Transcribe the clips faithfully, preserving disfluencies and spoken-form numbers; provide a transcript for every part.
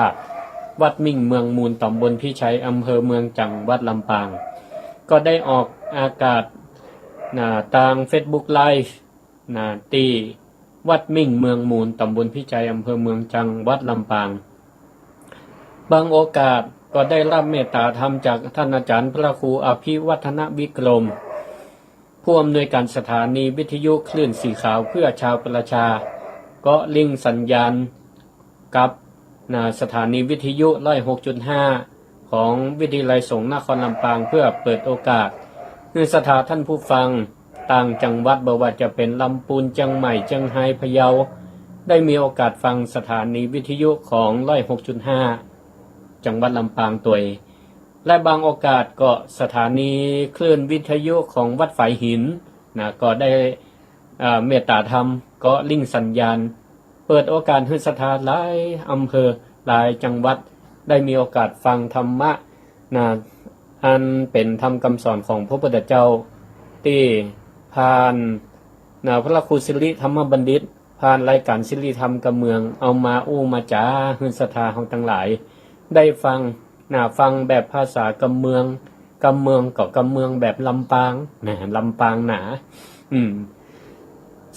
าด วัดมิ่งเมืองมูล ตำบลพิชัย อำเภอเมือง จังหวัดลำปาง ก็ได้ออกอากาศ นะ ตางเฟซบุ๊กไลฟ์ นะ ตี้วัดมิ่งเมืองมูล ตำบลพิชัย อำเภอเมือง จังหวัดลำปาง บางโอกาสก็ได้รับเมตตาธรรมจากท่านอาจารย์พระครูอภิวัฒนวิกรม ผู้อำนวยการสถานีวิทยุคลื่นสีขาวเพื่อชาวประชา ก็ลิงก์สัญญาณกับ นะ สถานีวิทยุร้อยหกจุดห้า ของวิทยาลัยสงฆ์นครลำปาง เพื่อเปิดโอกาสหื้อศรัทธาท่านผู้ฟังต่างจังหวัด บ่ว่าจะเป๋นลำปูน เจียงใหม่ เจียงฮาย พะเยา ได้มีโอกาสฟังสถานีวิทยุของร้อยหกจุดห้า จังหวัดลำปางตวย และบางโอกาสก็สถานีคลื่นวิทยุของวัดฝายหิน นะ ก็ได้ เอ่อ เมตตาธรรม ก็ลิงก์สัญญาณ เปิดโอกาสหื้อศรัทธาหลายอำเภอ หลายจังหวัด ได้มีโอกาสฟังธรรมะ นะ อันเป๋นธรรมกำสอนของพระพุทธเจ้า ตี้ผ่าน นะ พระครูสิริธรรมบัณฑิต ผ่านรายการสิริธรรมกำเมือง เอามาอู้มาจ๋าหื้อศรัทธาเฮาตังหลายได้ฟัง นะ ฟังแบบภาษากำเมือง กำเมืองก็กำเมืองแบบลำปาง นะ ลำปางหนา อืม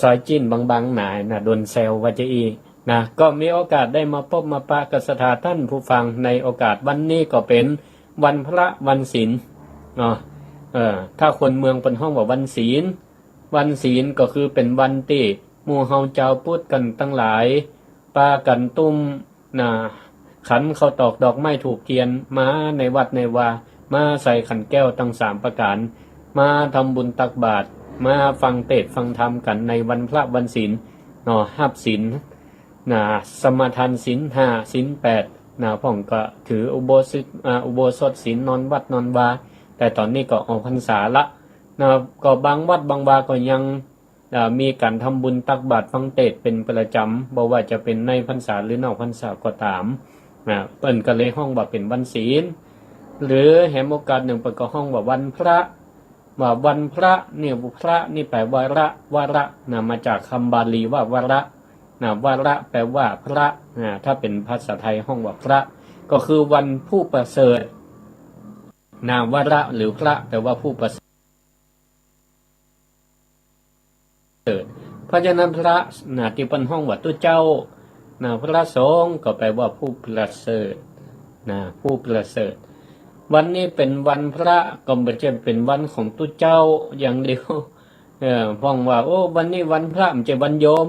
ซอยจีนบางๆ หนา นะ โดนแซวว่าจะอี้ นะ ก็มีโอกาสได้มาปบมาปะกับศรัทธาท่านผู้ฟังในโอกาสวันนี้ก็เป๋นวันพระวันศีล เนาะ เออ ถ้าคนเมืองเปิ้นฮ้องว่าวันศีล วันศีลก็คือเป๋นวันตี้หมู่เฮาจาวพุทธกั๋นตังหลาย ปากั๋นตุ้ม นะ ขันข้าวตอกดอกไม้ธูปเตียน มาในวัดในวา มาใส่ขันแก้วตังสามประก๋าน มาทำบุญตักบาตร มาฟังเตสน์ฟังธรรมกั๋นในวันพระวันศีล เนาะ ฮับศีล นะ สมาทานศีลห้า ศีลแปด นะ พ่องก็ถืออุโบสถ อ่า อุโบสถศีล นอนวัดนอนวา แต่ต๋อนนี้ก็ออกพรรษาละ นะ ก็บางวัดบางวาก็ยัง อ่า มีก๋านทำบุญตักบาตรฟังเตสน์เป๋นประจ๋ำ บ่ว่าจะเป๋นในพรรษาหรือนอกพรรษาก็ต๋าม นะ เปิ้นก็เลยฮ้องว่าเป๋นวันศีล หรือแหมโอกาสนึ่งเปิ้นก็ฮ้องว่าวันพระ ว่าวันพระ เนี่ย พระนี่แปลว่าระ วระ นะ มาจากกำบาลีว่าวระ นะ วระแปลว่าพระ นะ ถ้าเป๋นภาษาไทยฮ้องว่าพระ ก็คือวันผู้ประเสริฐ นะ วระหรือพระแปลว่าผู้ประเสริฐ เสริฐ เพราะฉะนั้นพระ นะ ตี้เปิ้นฮ้องว่าตุ๊เจ้า นะ พระสงฆ์ก็แปลว่าผู้ประเสริฐ นะ ผู้ประเสริฐ วันนี้เป๋นวันพระก็บ่ใจ้เป๋นวันของตุ๊เจ้าอย่างเดียว เออ พ่องว่า โอ้ วันนี้วันพระ บ่ใจ้วันโยม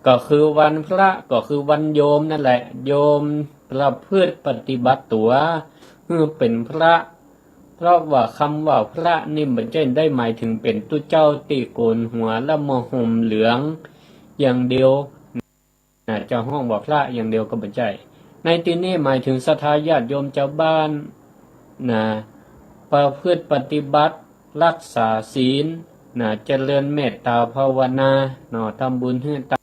ก็คือวันพระ ก็คือวันโยมนั่นแหละ โยมประพฤติปฏิบัติตั๋วหื้อเป๋นพระ เพราะว่ากำว่าพระนี่บ่ใจ้ได้หมายเถิงเป๋นตุ๊เจ้าตี้โก๋นหัวและมาห่มเหลืองอย่างเดียว นะ จะฮ้องว่าพระอย่างเดียวก็บ่ใจ้ ในตี้นี้หมายเถิงศรัทธาญาติโยมจาวบ้าน นะ ประพฤติปฏิบัติ รักษาศีล นะ เจริญเมตตาภาวนา เนาะ ทำบุญหื้อตา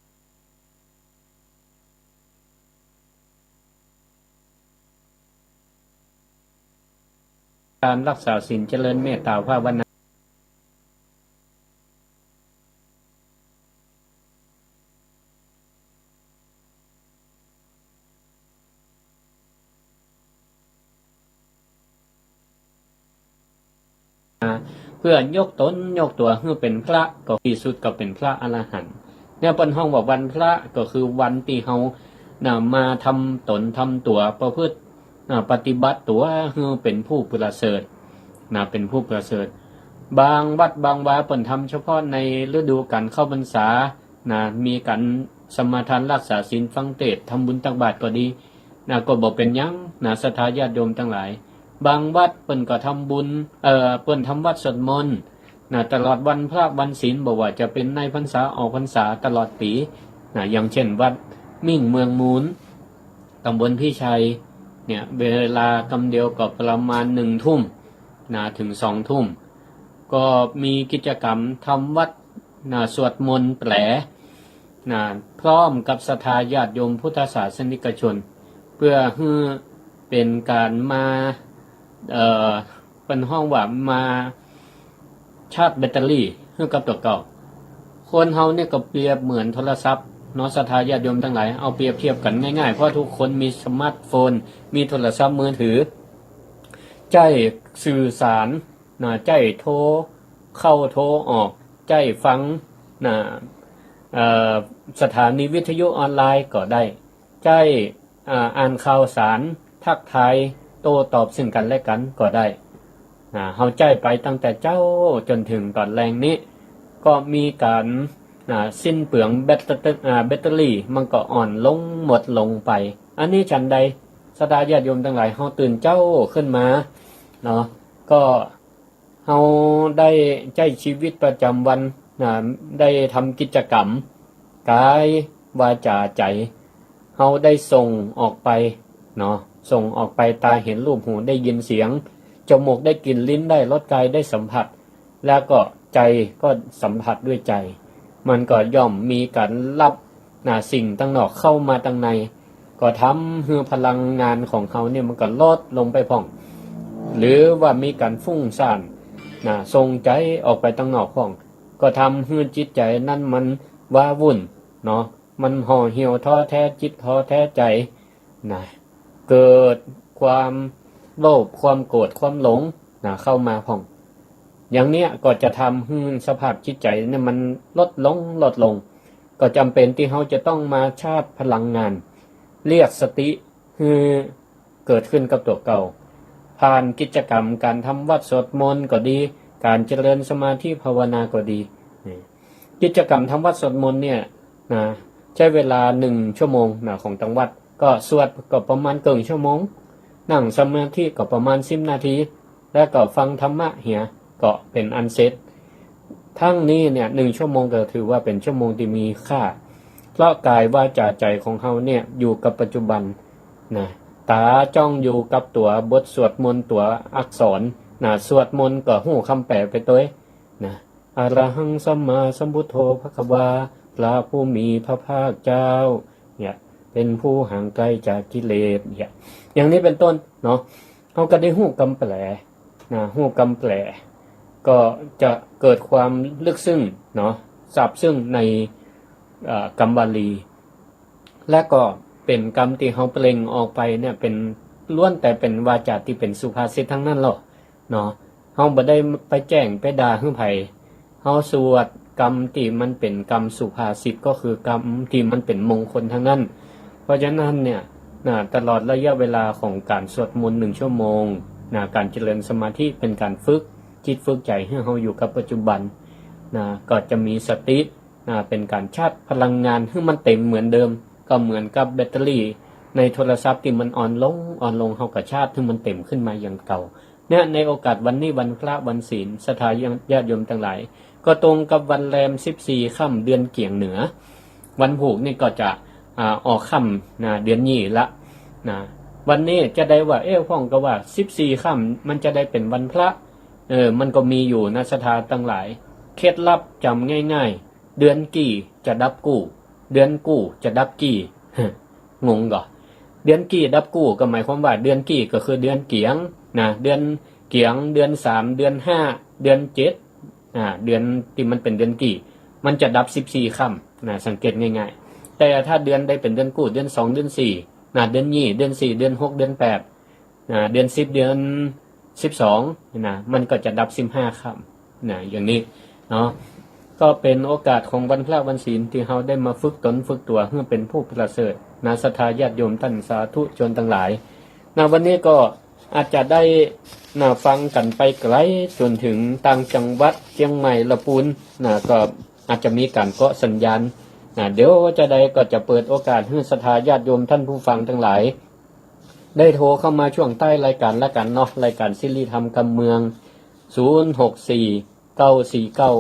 การรักษาศีล เจริญเมตตาภาวนา เปื้อยกต๋นยกตั๋วหื้อเป๋นพระ ก็ตี้สุดก็เป๋นพระอรหันต์ เนี่ยเปิ้นฮ้องว่าวันพระ ก็คือวันตี้เฮา นะ มาทำต๋นทำตั๋วประพฤติ นะ ปฏิบัติตั๋วหื้อเป๋นผู้ประเสริฐ นะ เป๋นผู้ประเสริฐ บางวัดบางวาเปิ้นทำเฉพาะในฤดูก๋านเข้าพรรษา นะ มีก๋านสมาทานรักษาศีลฟังเตสน์ทำบุญตักบาตรก็ดี นะ ก็บ่เป๋นหยัง นะ ศรัทธาญาติโยมตังหลาย บางวัดเปิ้นก็ทำบุญ เอ่อ เปิ้นทำวัตรสวดมนต์ นะ ตลอดวันพระวันศีล บ่ว่าจะเป๋นในพรรษาออกพรรษาตลอดปี๋ นะ อย่างเช่นวัดมิ่งเมืองมูล ตำบลพิชัย เนี่ย เวลากำเดียวก็ประมาณหนึ่งทุ่ม นะ เถิงสองทุ่ม ก็มีกิจกรรมทำวัตร นะ สวดมนต์แปล นะ พร้อมกับศรัทธาญาติโยมพุทธศาสนิกชน เปื้อหื้อเป๋นก๋านมา เอ่อ เปิ้นฮ้องว่ามาชาร์จแบตเตอรี่หื้อกับตั๋วเก่า คนเฮาเนี่ยก็เปรียบเหมือนโทรศัพท์ เนาะ ศรัทธาญาติโยมตังหลาย เอาเปรียบเทียบกั๋นง่ายๆ เพราะทุกคนมีสมาร์ทโฟน มีโทรศัพท์มือถือ ใจ๊สื่อสาร นะ ใจ๊โทรเข้าโทรออก ใจ๊ฟัง นะ เอ่อ สถานีวิทยุออนไลน์ก็ได้ ใจ๊ อ่า อ่านข่าวสาร ทักทาย โต้ตอบซึ่งกั๋นและกั๋นก็ได้ นะ เฮาใจ๊ไปตั้งแต่เจ๊าจ๋นเถิงต๋อนแลงนี้ ก็มีก๋าน นะ สิ้นเปลืองแบตเตอรี่ อ่า แบตเตอรี่มันก็อ่อนลงหมดลงไป อันนี้ฉันใด ศรัทธาญาติโยมตังหลาย เฮาตื่นเจ๊าขึ้นมา เนาะ ก็ เฮาได้ใจ๊ชีวิตประจ๋ำวัน นะ ได้ทำกิจกรรม ก๋าย วาจ๋า ใจ๋ เฮาได้ส่งออกไป เนาะ ส่งออกไป ต๋าหันรูป หูได้ยินเสียง จ๋มูกได้กลิ่น ลิ้นได้รส ก๋ายได้สัมผัส แล้วก็ใจ๋ก็สัมผัสด้วยใจ๋ มันก็ย่อมมีก๋านรับ นะ สิ่งตังนอกเข้ามาตังใน ก็ทำหื้อพลังงานของเฮาเนี่ยมันก็ลดลงไปพ่อง หรือว่ามีก๋านฟุ้งซ่าน นะ ส่งใจ๋ออกไปตังนอกพ่อง ก็ทำหื้อจิตใจ๋นั้นมันว้าวุ่น เนาะ มันห่อเหี่ยวท้อแท้จิตท้อแท้ใจ๋ นะ เกิดความโลภ ความโกรธ ความหลง นะ เข้ามาพ่อง อย่างเนี้ยก็จะทำหื้อสภาพจิตใจ๋เนี่ยมันลดลง ลดลง ก็จ๋ำเป๋นตี้เฮาจะต้องมาชาร์จพลังงาน เรียกสติหื้อเกิดขึ้นกับตั๋วเก่า ผ่านกิจกรรมก๋านทำวัตรสวดมนต์ก็ดี ก๋านเจริญสมาธิภาวนาก็ดี นี่ กิจกรรมทำวัตรสวดมนต์เนี่ย นะ ใจ๊เวลาหนึ่งชั่วโมง นะ ของตังวัด ก็สวดก็ประมาณเกิ่งชั่วโมง นั่งสมาธิก็ประมาณสิบนาที แล้วก็ฟังธรรมะเหีย ก็เป๋นอันเสร็จ ทั้งนี้เนี่ย หนึ่งชั่วโมงก็ถือว่าเป๋นชั่วโมงตี้มีค่า เพราะก๋ายวาจ๋าใจ๋ของเฮาเนี่ยอยู่กับปัจจุบัน นะ ต๋าจ้องอยู่กับตั๋วบทสวดมนต์ตั๋วอักษร นะ สวดมนต์ก็ฮู้กำแปลไปตวย นะ อะระหังสัมมาสัมพุทโธภะคะวา พระผู้มีพระภาคเจ้า เนี่ย เป๋นผู้ห่างไกลจากกิเลส เนี่ย อย่างนี้เป๋นต้น เนาะ เฮาก็ได้ฮู้กำแปล นะ ฮู้กำแปล ก็จะเกิดความลึกซึ้ง เนาะ ซาบซึ้งใน เอ่อ กำวาลี และก็เป๋นกำตี้เฮาเปล่งออกไปเนี่ย เป๋น ล้วนแต่เป๋นวาจ๋าตี้เป๋นสุภาษิตตังนั้นแหละ เนาะ เฮาบ่ได้ไปแจ้งไปด่าหื้อใผ เฮาสวดกำตี้มันเป๋นกำสุภาษิต ก็คือกำตี้มันเป๋นมงคลตังนั้น เพราะฉะนั้นเนี่ย นะ ตลอดระยะเวลาของก๋านสวดมนต์หนึ่งชั่วโมง นะ ก๋านเจริญสมาธิเป๋นก๋านฝึกจิตฝึกใจ๋หื้อเฮาอยู่กับปัจจุบัน นะ ก็จะมีสติ นะ เป๋นก๋านชาร์จพลังงานหื้อมันเต๋มเหมือนเดิม ก็เหมือนกับแบตเตอรี่ในโทรศัพท์ตี้มันอ่อนลง อ่อนลง เฮาก็ชาร์จหื้อมันเต๋มขึ้นมาอย่างเก่า เนี่ย ในโอกาสวันนี้วันพระวันศีล ศรัทธาญาติโยมตังหลาย ก็ตรงกับวันแรมสิบสี่ค่ำเดือนเกี๋ยงเหนือ วันพูกนี่ก็จะ อ่า ออกค่ำ นะ เดือนยี่ละ นะ วันนี้จะได้ว่า เอ๊ะ พ่องก็ว่าสิบสี่ค่ำมันจะได้เป๋นวันพระ เออ มันก็มีอยู่นะ ศรัทธาตังหลาย เคล็ดลับจ๋ำง่ายๆ เดือนกี่จะดับกู้ เดือนกู้จะดับกี่ งงก่อ เดือนกี่ดับกู้ก็หมายความว่าเดือนกี่ก็คือเดือนเกี๋ยง นะ เดือนเกี๋ยง เดือนสาม เดือนห้า เดือนเจ็ด อ่า เดือนตี้มันเป๋นเดือนกี่ มันจะดับสิบสี่ค่ำ นะ สังเกตง่ายๆ แต่ถ้าเดือนใดเป๋นเดือนกู้ เดือนสอง เดือนสี่ นะ เดือนยี่ เดือนสี่ เดือนหก เดือนแปด นะ เดือนสิบ เดือนสิบสอง นะ มันก็จะดับสิบห้าค่ำ นะ อย่างนี้เนาะ ก็เป๋นโอกาสของวันพระวันศีลตี้เฮาได้มาฝึกตนฝึกตั๋วหื้อเป๋นผู้ประเสริฐ นะ ศรัทธาญาติโยมต้านสาธุชนตังหลาย นะ วันนี้ก็อาจจะได้ นะ ฟังกั๋นไปไก๋จ๋นเถิงต่างจังหวัด เจียงใหม่ ละปูน นะ ก็อาจจะมีก๋านเกาะสัญญาณ นะ เดี๋ยวจะได้ก็จะเปิดโอกาสหื้อศรัทธาญาติโยมต้านผู้ฟังตังหลาย ได้โทรเข้ามาช่วงต้ายรายก๋านละกั๋นเนาะ รายก๋านสิริธรรมกำเมือง ศูนย์หกสี่ เก้าสี่เก้า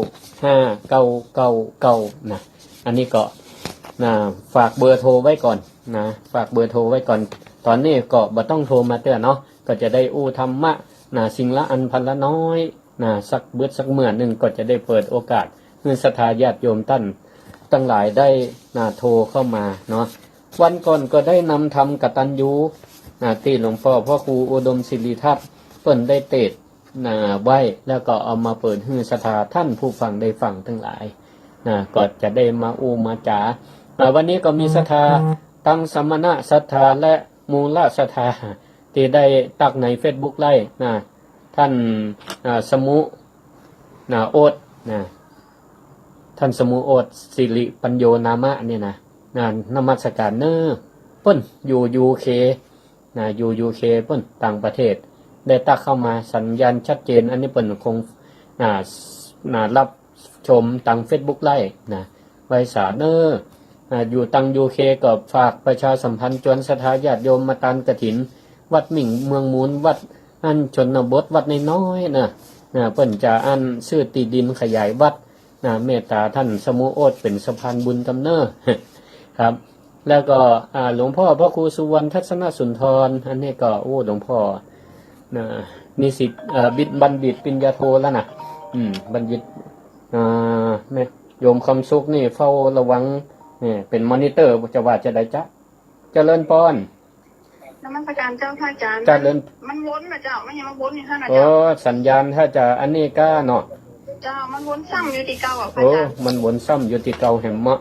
ห้าเก้าเก้าเก้า นะ อันนี้ก็ นะ ฝากเบอร์โทรไว้ก่อน นะ ฝากเบอร์โทรไว้ก่อน ต๋อนนี้ก็บ่ต้องโทรมาเตื้อเนาะ ก็จะได้อู้ธรรมะ นะ สิ่งละอันพันละน้อย นะ สักบึดสักเมื่อนึ่ง ก็จะได้เปิดโอกาสหื้อศรัทธาญาติโยมต้านตังหลายได้ นะ โทรเข้ามาเนาะ วันก่อนก็ได้นำธรรมกตัญญู นะ ตี้หลวงป้อพระครูอุดมสิริทัศน์เปิ้นได้เตสน์ นะ ไว้ แล้วก็เอามาเปิดหื้อศรัทธาต้านผู้ฟังได้ฟังตังหลาย นะ ก็จะได้มาอู้มาจ๋า อ่า วันนี้ก็มีศรัทธา ตึงสมณศรัทธาและมูลศรัทธา ตี้ได้ตั๊กในเฟซบุ๊กไลฟ์นะ ต้าน อ่า สมุ นะ โอ๊ตนะ ต้านสมุ โอ๊ต สิริปัญโญนามะเนี่ยนะ นะ นมัสการเน้อ เปิ้นอยู่ยูเค นะ อยู่ยูเค เปิ้นต่างประเทศ ได้ตั๊กเข้ามา สัญญาณชัดเจน อันนี้เปิ้นคง นะ นะ ฮับชมตึงเฟซบุ๊กไลฟ์นะ ไหว้สาเน้อ อ่า อยู่ตึงยูเคก็ฝากประชาสัมพันธ์จวนศรัทธาญาติโยมมาตานกฐิน วัดมิ่งเมืองมูล วัดอันชนบท วัดน้อยๆ นะ นะ เปิ้นจะอันซื้อตี้ดินขยายวัดนะ เมตตาต้านสมุ โอ๊ต เป๋นสะพานบุญกำเน้อ ครับ แล้วก็ อ่า หลวงพ่อพระครูสุวรรณทัศนสุนทร อันนี้ก็ โอ้ หลวงพ่อ นะ นิสิต เอ่อ บิด บัณฑิตปริญญาโทแล้วนะ อืม บัณฑิต อ่า แม่โยมคำสุขนี่เฝ้าระวัง นี่เป๋นมอนิเตอร์ จะว่าจะใดจ๊ะ เจริญปอน นมัสการเจ้าพระอาจารย์ เจริญ มัน มันวนนะเจ้า มันยังมาวนอยู่นั่นนะ โอ้ เจ้า สัญญาณถ้าจะอันนี้ก้าเนาะ เจ้า มันวนซ้ำอยู่ตี้เก่าอะพระ โอ้ อาจารย์ มันวนซ้ำอยู่ตี้เก่าแหมเนาะ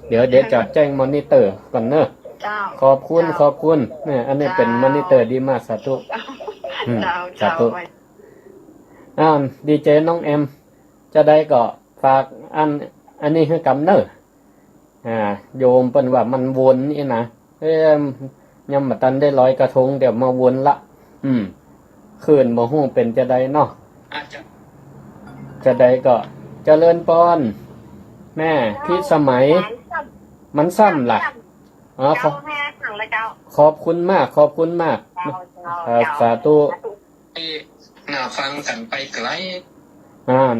เดี๋ยว เดี๋ยวจะแจ้งมอนิเตอร์ก่อนเน้อ เจ้า ขอบคุณ เจ้า ขอบคุณ เนี่ย อันนี้เป๋น เจ้า มอนิเตอร์ดีมาก สาธุ เจ้า อืม เจ้า สาธุ เจ้า อ้าว ดีเจน้องแอม จะใดก็ฝากอัน อันนี้หื้อกำเน้อ อ่า โยมเปิ้นว่ามันวนนี่นะ เอ๊ะ ยังบ่ตันได้ลอยกระทง เดี๋ยวมาวนละ อืม คลื่นบ่ฮู้เป๋นจะใดเนาะ อาจจะ จะใดก็ เจริญปอน แม่พิสมัย มันซ้ำล่ะ อ๋อ ขอ เจ้าแม่สั่งเลยเจ้า ขอบคุณมาก ขอบคุณมาก เจ้า เจ้า ครับ เจ้า สาธุ สาธุ น่าฟังกั๋นไปไกล อ่า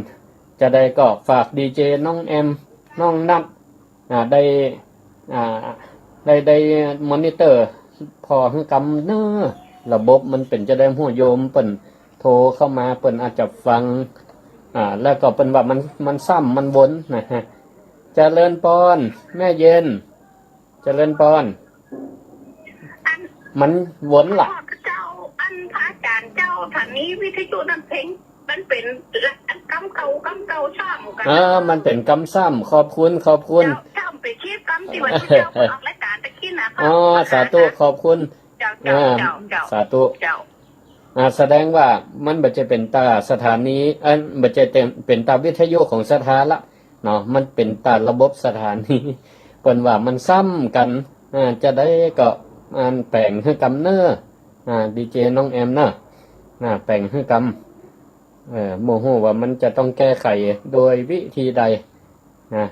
จะใดก็ฝากดีเจน้องแอม น้องนัท อ่า ได้ อ่า ได้ ได้มอนิเตอร์ผ่อหื้อกำเน้อ ระบบมันเป๋นจะใด หัวโยมเปิ้นโทรเข้ามา เปิ้นอาจจะฟัง อ่า แล้วก็เปิ้นว่ามัน มันซ้ำ มันวนนะฮะ เจริญปอน แม่เย็น เจริญปอน อัน มันวนล่ะ เจ้า อันพระอาจารย์เจ้า ถ้ามีวิทยุนั่นเพ่ง มันเป๋นอันกำเก่า กำเก่าซ้ำกั๋น เออ มันเป๋นกำซ้ำ ขอบคุณ ขอบคุณ เจ้า ซ้ำไปเทียบกำตี้ว่าเจ้าออกรายการตะกี้นะ อ๋อ สาธุ ขอบคุณ เจ้า เจ้า อ่า เจ้า เจ้า สาธุ เจ้า อ่า แสดงว่ามันบ่ใจ้เป๋นตาสถานี เอ้ย บ่ใจ้เป๋นตาวิทยุของศรัทธาละ เนาะ มันเป๋นตาระบบสถานี เปิ้นว่ามันซ้ำกั๋น อ่า จะใดก็ อันแป๋งหื้อกำเน้อ อ่า ดีเจน้องแอมเน้อ อ่า แป๋งหื้อกำ เอ่อ บ่ฮู้ว่ามันจะต้องแก้ไขโดยวิธีใดนะ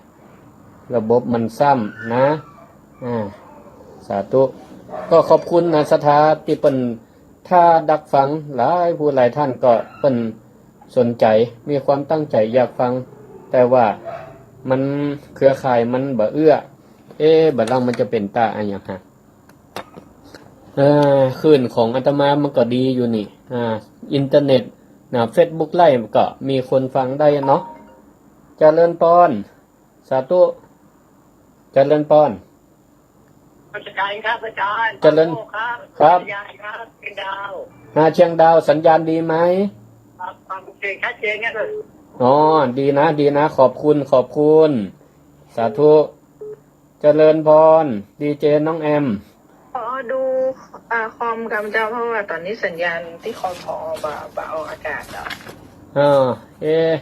ระบบมันซ้ำนะ อ่า สาธุ ก็ขอบคุณนะ ศรัทธาตี้เปิ้น ถ้าดักฟัง หลายผู้หลายต้านก็เปิ้นสนใจ๋ มีความตั้งใจ๋อยากฟัง แต่ว่ามันเครือข่ายมันบ่เอื้อ เอ๊ะ บ่าลางมันจะเป๋นตาอะหยังฮะ เอ่อ คลื่นของอาตมามันก็ดีอยู่นี่ อ่า อินเทอร์เน็ตนะ เฟซบุ๊กไลฟ์ก็มีคนฟังได้เนาะ เจริญปอน สาธุ เจริญปอน นมัสการครับอาจารย์ เจริญ ขอโทษครับ ครับ สัญญาณครับ เชียงดาว อ่า เชียงดาว สัญญาณดีไหม ครับ ฟังเสียงชัดเจนครับ อ๋อ ดีนะ ดีนะ ขอบคุณ ขอบคุณ สาธุ เจริญปอน ดีเจน้องแอม ขอดู อ่า คอมกำเจ้า เพราะว่าต๋อนนี้สัญญาณตี้คอม ผอ บ่ บ่ออกอากาศเนาะ อ่า เอ๊ะ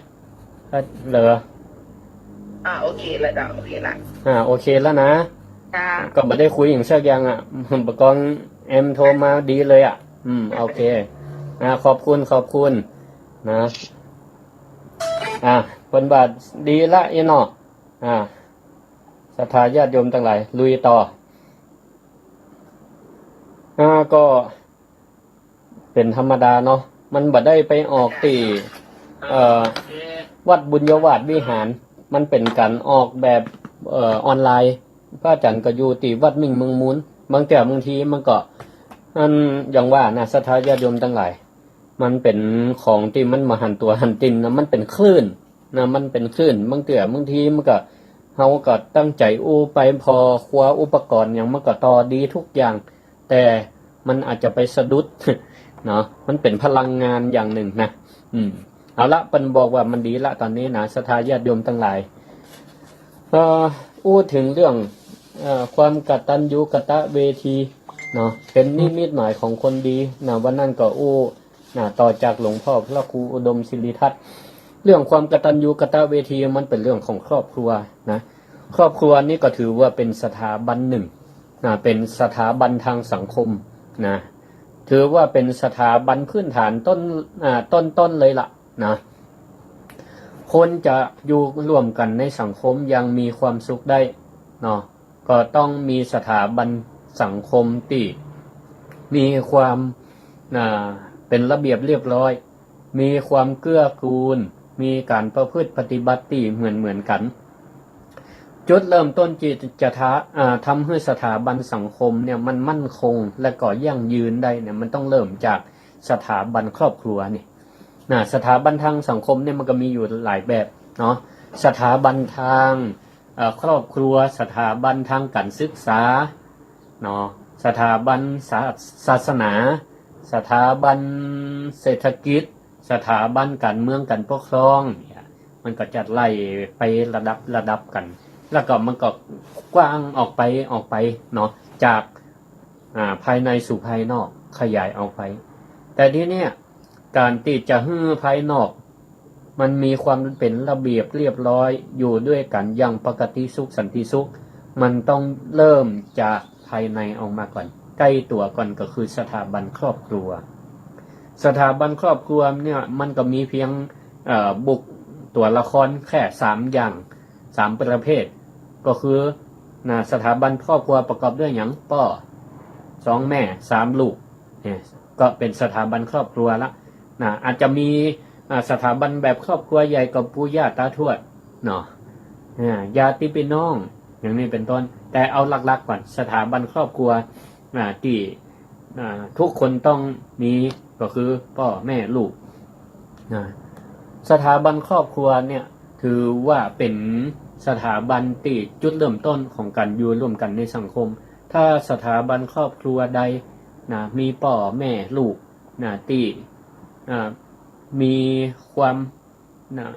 เหรอ อ่า โอเคแล้วเจ้า โอเคละ อ่า โอเคแล้วนะ จ้า ก็บ่ได้คุยหยังสักอย่างอะ บ่ากองแอมโทรมาดีเลยอะ อืม โอเค อ่า ขอบคุณ ขอบคุณ นะ อ่า เปิ้นว่าดีละอี้เนาะ อ่า ศรัทธาญาติโยมตังหลาย ลุยต่อ อ่า ก็เป๋นธรรมดาเนาะ มันบ่ได้ไปออกตี้ เอ่อ วัดบุญญาวาสวิหาร มันเป๋นก๋านออกแบบ เอ่อ ออนไลน์ พระอาจารย์ก็อยู่ตี้วัดมิ่งเมืองมูล บางเตื้อบางทีมันก็ อัน อย่างว่านะ ศรัทธาญาติโยมตังหลาย มันเป๋นของตี้มันบ่หันตั๋วหันตี๋นนะ มันเป๋นคลื่นนะ มันเป๋นคลื่น บางเตื้อบางทีมันก็ เฮาก็ตั้งใจ๋อู้ไป ผ่อครัวอุปกรณ์หยังมันก็ต่อดีทุกอย่าง แต่มันอาจจะไปสะดุด เนาะ มันเป๋นพลังงานอย่างนึ่งนะ อืม เอาละ เปิ้นบอกว่ามันดีละต๋อนนี้นะ ศรัทธาญาติโยมตังหลาย เอ่อ อู้เถิงเรื่อง เอ่อ ความกตัญญูกตเวทีเนาะ เป๋นนิมิตหมายของคนดีนะ วันนั้นก็อู้นะ ต่อจากหลวงพ่อพระครูอุดมสิริทัศน์ เรื่องความกตัญญูกตเวทีมันเป๋นเรื่องของครอบครัวนะ ครอบครัวนี่ก็ถือว่าเป๋นสถาบันหนึ่งนะ เป๋นสถาบันทางสังคมนะ ถือว่าเป๋นสถาบันพื้นฐานต้น อ่า ต้นๆ เลยละนะ คนจะอยู่ร่วมกั๋นในสังคมอย่างมีความสุขได้เนาะ ก็ต้องมีสถาบันสังคมตี้มีความ อ่า เป๋นระเบียบเรียบร้อย มีความเกื้อกูล มีก๋านประพฤติปฏิบัติตี้เหมือนๆ กั๋น จุดเริ่มต้นตี้จะทำ อ่า ทำหื้อสถาบันสังคมเนี่ยมันมั่นคงและก็ยั่งยืนได้เนี่ย มันต้องเริ่มจากสถาบันครอบครัวนี่นะ สถาบันทางสังคมเนี่ยมันก็มีอยู่หลายแบบเนาะ สถาบันทาง เอ่อ ครอบครัว สถาบันทางก๋านศึกษาเนาะ สถาบันศา- ศาสนา สถาบันเศรษฐกิจ สถาบันก๋านเมืองก๋านปกครองเนี่ย มันก็จะไล่ไประดับระดับกั๋น แล้วก็มันก็กว้างออกไป ออกไปเนาะ จาก อ่า ภายในสู่ภายนอก ขยายออกไป แต่ทีเนี้ย ก๋านตี้จะหื้อภายนอกมันมีความเป๋นระเบียบเรียบร้อย อยู่ด้วยกั๋นอย่างปกติสุขสันติสุข มันต้องเริ่มจากภายในออกมาก่อน ใก้ตั๋วก่อนก็คือสถาบันครอบครัว สถาบันครอบครัวเนี่ยมันก็มีเพียง เอ่อ บุค- ตั๋วละครแค่สามอย่าง สามประเภท ก็คือนะ สถาบันครอบครัวประกอบด้วยหยัง ป้อ สองแม่ สามลูก เนี่ย ก็เป๋นสถาบันครอบครัวละนะ อาจจะมี อ่า สถาบันแบบครอบครัวใหญ่ก็ปู่ย่าตาทวดเนาะ อ่า ญาติปี้น้อง อย่างนี้เป๋นต้น แต่เอาหลักๆ ก่อน สถาบันครอบครัว อ่า ตี้ อ่า ทุกคนต้องมีก็คือป้อแม่ลูก อ่า สถาบันครอบครัวเนี่ยถือว่าเป๋นสถาบันตี้จุดเริ่มต้นของก๋านอยู่ร่วมกั๋นในสังคม ถ้าสถาบันครอบครัวใดนะ มีป้อแม่ลูกนะ ตี้ อ่า มีความ นะ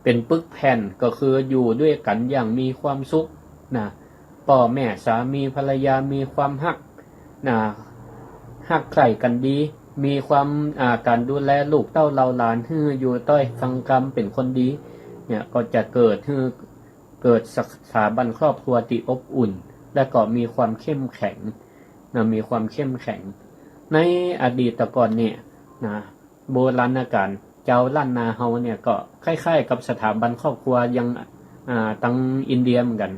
เป๋นปึกแผ่น ก็คืออยู่ด้วยกั๋นอย่างมีความสุขนะ ป้อแม่สามีภรรยามีความฮักนะ ฮักใคร่กั๋นดี มีความ อ่า ก๋านดูแลลูกเต้าเหล่าหลานหื้ออยู่ต้อยฟังกำเป๋นคนดี เนี่ย ก็จะเกิดหื้อ เกิดสถาบันครอบครัวตี้อบอุ่น และก็มีความเข้มแข็งนะ มีความเข้มแข็ง ในอดีตก่อนเนี่ยนะ โบราณกาล จาวล้านนาเฮาเนี่ยก็คล้ายๆ กับสถาบันครอบครัวอย่าง อ่า ตังอินเดียเหมือนกั๋น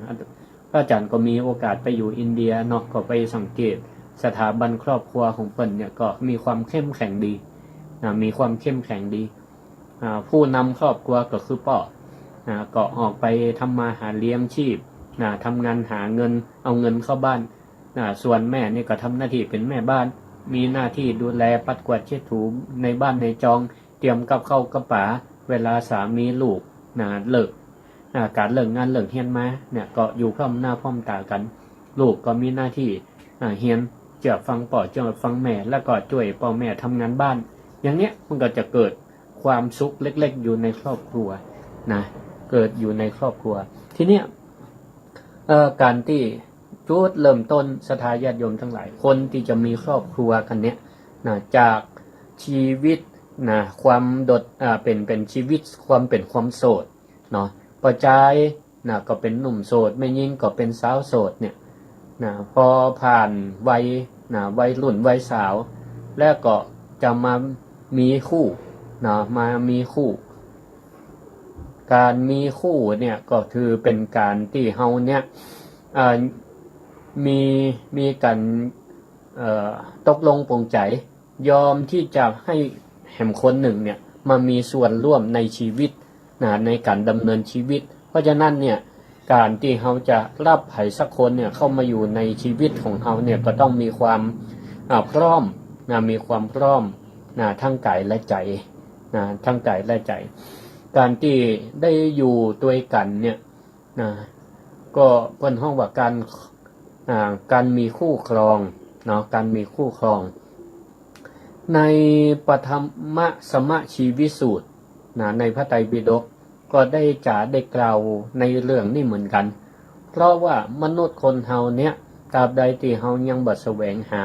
พระอาจ๋ารย์ก็มีโอกาสไปอยู่อินเดียเนาะ ก็ไปสังเกตสถาบันครอบครัวของเปิ้นเนี่ยก็มีความเข้มแข็งดีนะ มีความเข้มแข็งดี อ่า ผู้นำครอบครัวก็คือป้อ อ่า ก็ออกไปทำมาหาเลี้ยงชีพนะ ทำงานหาเงิน เอาเงินเข้าบ้าน อ่า ส่วนแม่นี่ก็ทำหน้าตี้เป๋นแม่บ้าน มีหน้าตี้ดูแลปัดกวาดเช็ดถูในบ้านในจอง เตรียมกับข้าวกับป๋า เวลาสามีลูกนะ เลิก อ่า ก๋านเลิกงานเลิกเฮียนมาเนี่ย ก็อยู่พร้อมหน้าพร้อมต๋ากั๋น ลูกก็มีหน้าตี้ อ่า เฮียน เจื้อฟังป้อ เจื้อฟังแม่ แล้วก็จ้วยป้อแม่ทำงานบ้าน อย่างเนี้ยมันก็จะเกิดความสุขเล็กๆ อยู่ในครอบครัวนะ เกิดอยู่ในครอบครัว ทีเนี้ย เอ่อ ก๋านตี้จุดเริ่มต้น ศรัทธาญาติโยมตังหลาย คนตี้จะมีครอบครัวกั๋นเนี่ยนะ จากชีวิตนะ ความโดด อ่า เป๋น เป๋นชีวิตความเป๋นความโสดเนาะ ป้อจายนะ ก็เป๋นหนุ่มโสด แม่ญิงก็เป๋นสาวโสดเนี่ยนะ พอผ่านวัยนะ วัยรุ่นวัยสาว แล้วก็จะมามีคู่นะ มามีคู่ ก๋านมีคู่เนี่ยก็คือเป๋นก๋านตี้เฮาเนี่ย อ่า มี มีก๋าน เอ่อ ตกลงปลงใจ๋ ยอมตี้จะหื้อแหมคนนึ่งเนี่ยมามีส่วนร่วมในชีวิตนะ ในก๋านดำเนินชีวิต เพราะฉะนั้นเนี่ย ก๋านตี้เฮาจะฮับใผสักคนเนี่ยเข้ามาอยู่ในชีวิตของเฮาเนี่ย ก็ต้องมีความ อ่า พร้อมนะ มีความพร้อมนะ ทั้งก๋ายและใจ๋นะ ทั้งก๋ายและใจ๋ ก๋านตี้ได้อยู่ตวยกั๋นเนี่ยนะ ก็เปิ้นฮ้องว่าก๋าน อ่า ก๋านมีคู่ครองเนาะ ก๋านมีคู่ครอง ในปฐมสมชีวิสูตรนะ ในพระไตรปิฎกก็ได้จ๋าได้กล่าวในเรื่องนี้เหมือนกั๋น เพราะว่ามนุษย์คนเฮาเนี่ย ตราบใดตี้เฮายังบ่แสวงหา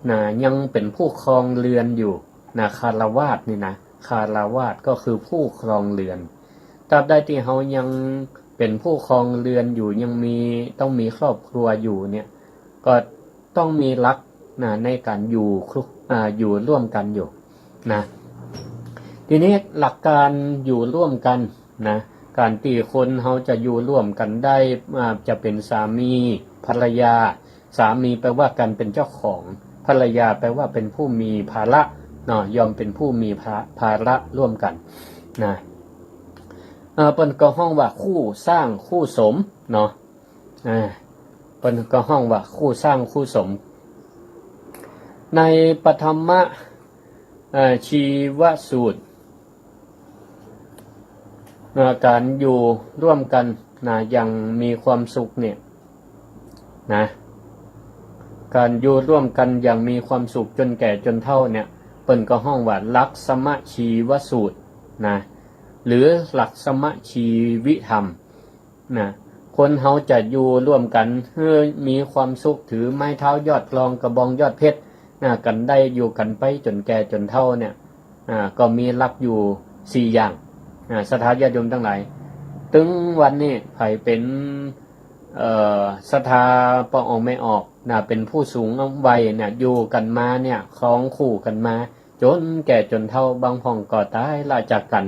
นะ ยังเป๋นผู้ครองเรือนอยู่ นะ ฆราวาสนี่นะ ฆราวาสก็คือผู้ครองเรือน ตราบใดตี้เฮายังเป๋นผู้ครองเรือนอยู่ ยังมี ต้องมีครอบครัวอยู่เนี่ย ก็ต้องมีหลัก นะ ในก๋านอยู่คลุก อ่า อยู่ร่วมกั๋นอยู่ นะ ทีนี้หลักก๋านอยู่ร่วมกั๋น นะ ก๋านตี้คนเฮาจะอยู่ร่วมกั๋นได้ อ่า จะเป๋นสามีภรรยา สามีแปลว่าก๋านเป๋นเจ้าของ ภรรยาแปลว่าเป๋นผู้มีภาระ เนาะ ย่อมเป๋นผู้มีภา ภาระร่วมกั๋น นะ เอ่อ เปิ้นก็ฮ้องว่าคู่สร้างคู่สม เนาะ อ่า เปิ้นก็ฮ้องว่าคู่สร้างคู่สม ในปฐมะ เอ่อ ชีวสูตร เอ่อ ก๋านอยู่ร่วมกั๋น นะ อย่างมีความสุขเนี่ย นะ ก๋านอยู่ร่วมกั๋นอย่างมีความสุขจ๋นแก่จ๋นเฒ่าเนี่ย เปิ้นก็ฮ้องว่าลักขมชีวสูตร นะ หรือลักขมชีวิธรรม นะ คนเฮาจะอยู่ร่วมกั๋นหื้อมีความสุข ถือไม้เท้ายอดกลอง กระบองยอดเพชร นะ กั๋นได้อยู่กั๋นไปจ๋นแก่จ๋นเฒ่าเนี่ย อ่า ก็มีหลักอยู่สี่อย่าง อ่า ศรัทธาญาติโยมตังหลาย ตึงวันนี้ใผเป๋น เอ่อ ศรัทธาป้อออกแม่ออก นะ เป๋นผู้สูงวัยเนี่ย อยู่กั๋นมาเนี่ย ครองคู่กั๋นมา จ๋นแก่จ๋นเฒ่า บางพ่องก็ต๋ายละจากกั๋น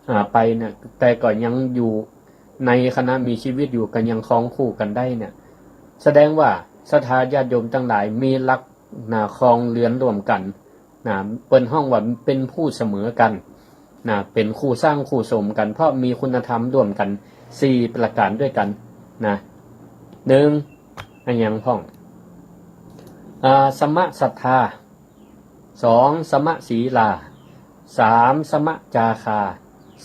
อ่า ไปเนี่ย แต่ก็ยังอยู่ ในขณะมีชีวิตอยู่ก็ยังครองคู่กั๋นได้เนี่ย แสดงว่าศรัทธาญาติโยมตังหลายมีหลัก นะ ครองเรือนร่วมกั๋น นะ เปิ้นฮ้องว่าเป๋นผู้เสมอกั๋น นะ เป๋นคู่สร้างคู่สมกั๋น เพราะมีคุณธรรมร่วมกั๋นสี่ประก๋านด้วยกั๋น นะ หนึ่ง อะหยังพ่อง อ่า ขมศรัทธา สอง ขมศีลา สาม ขมจาคา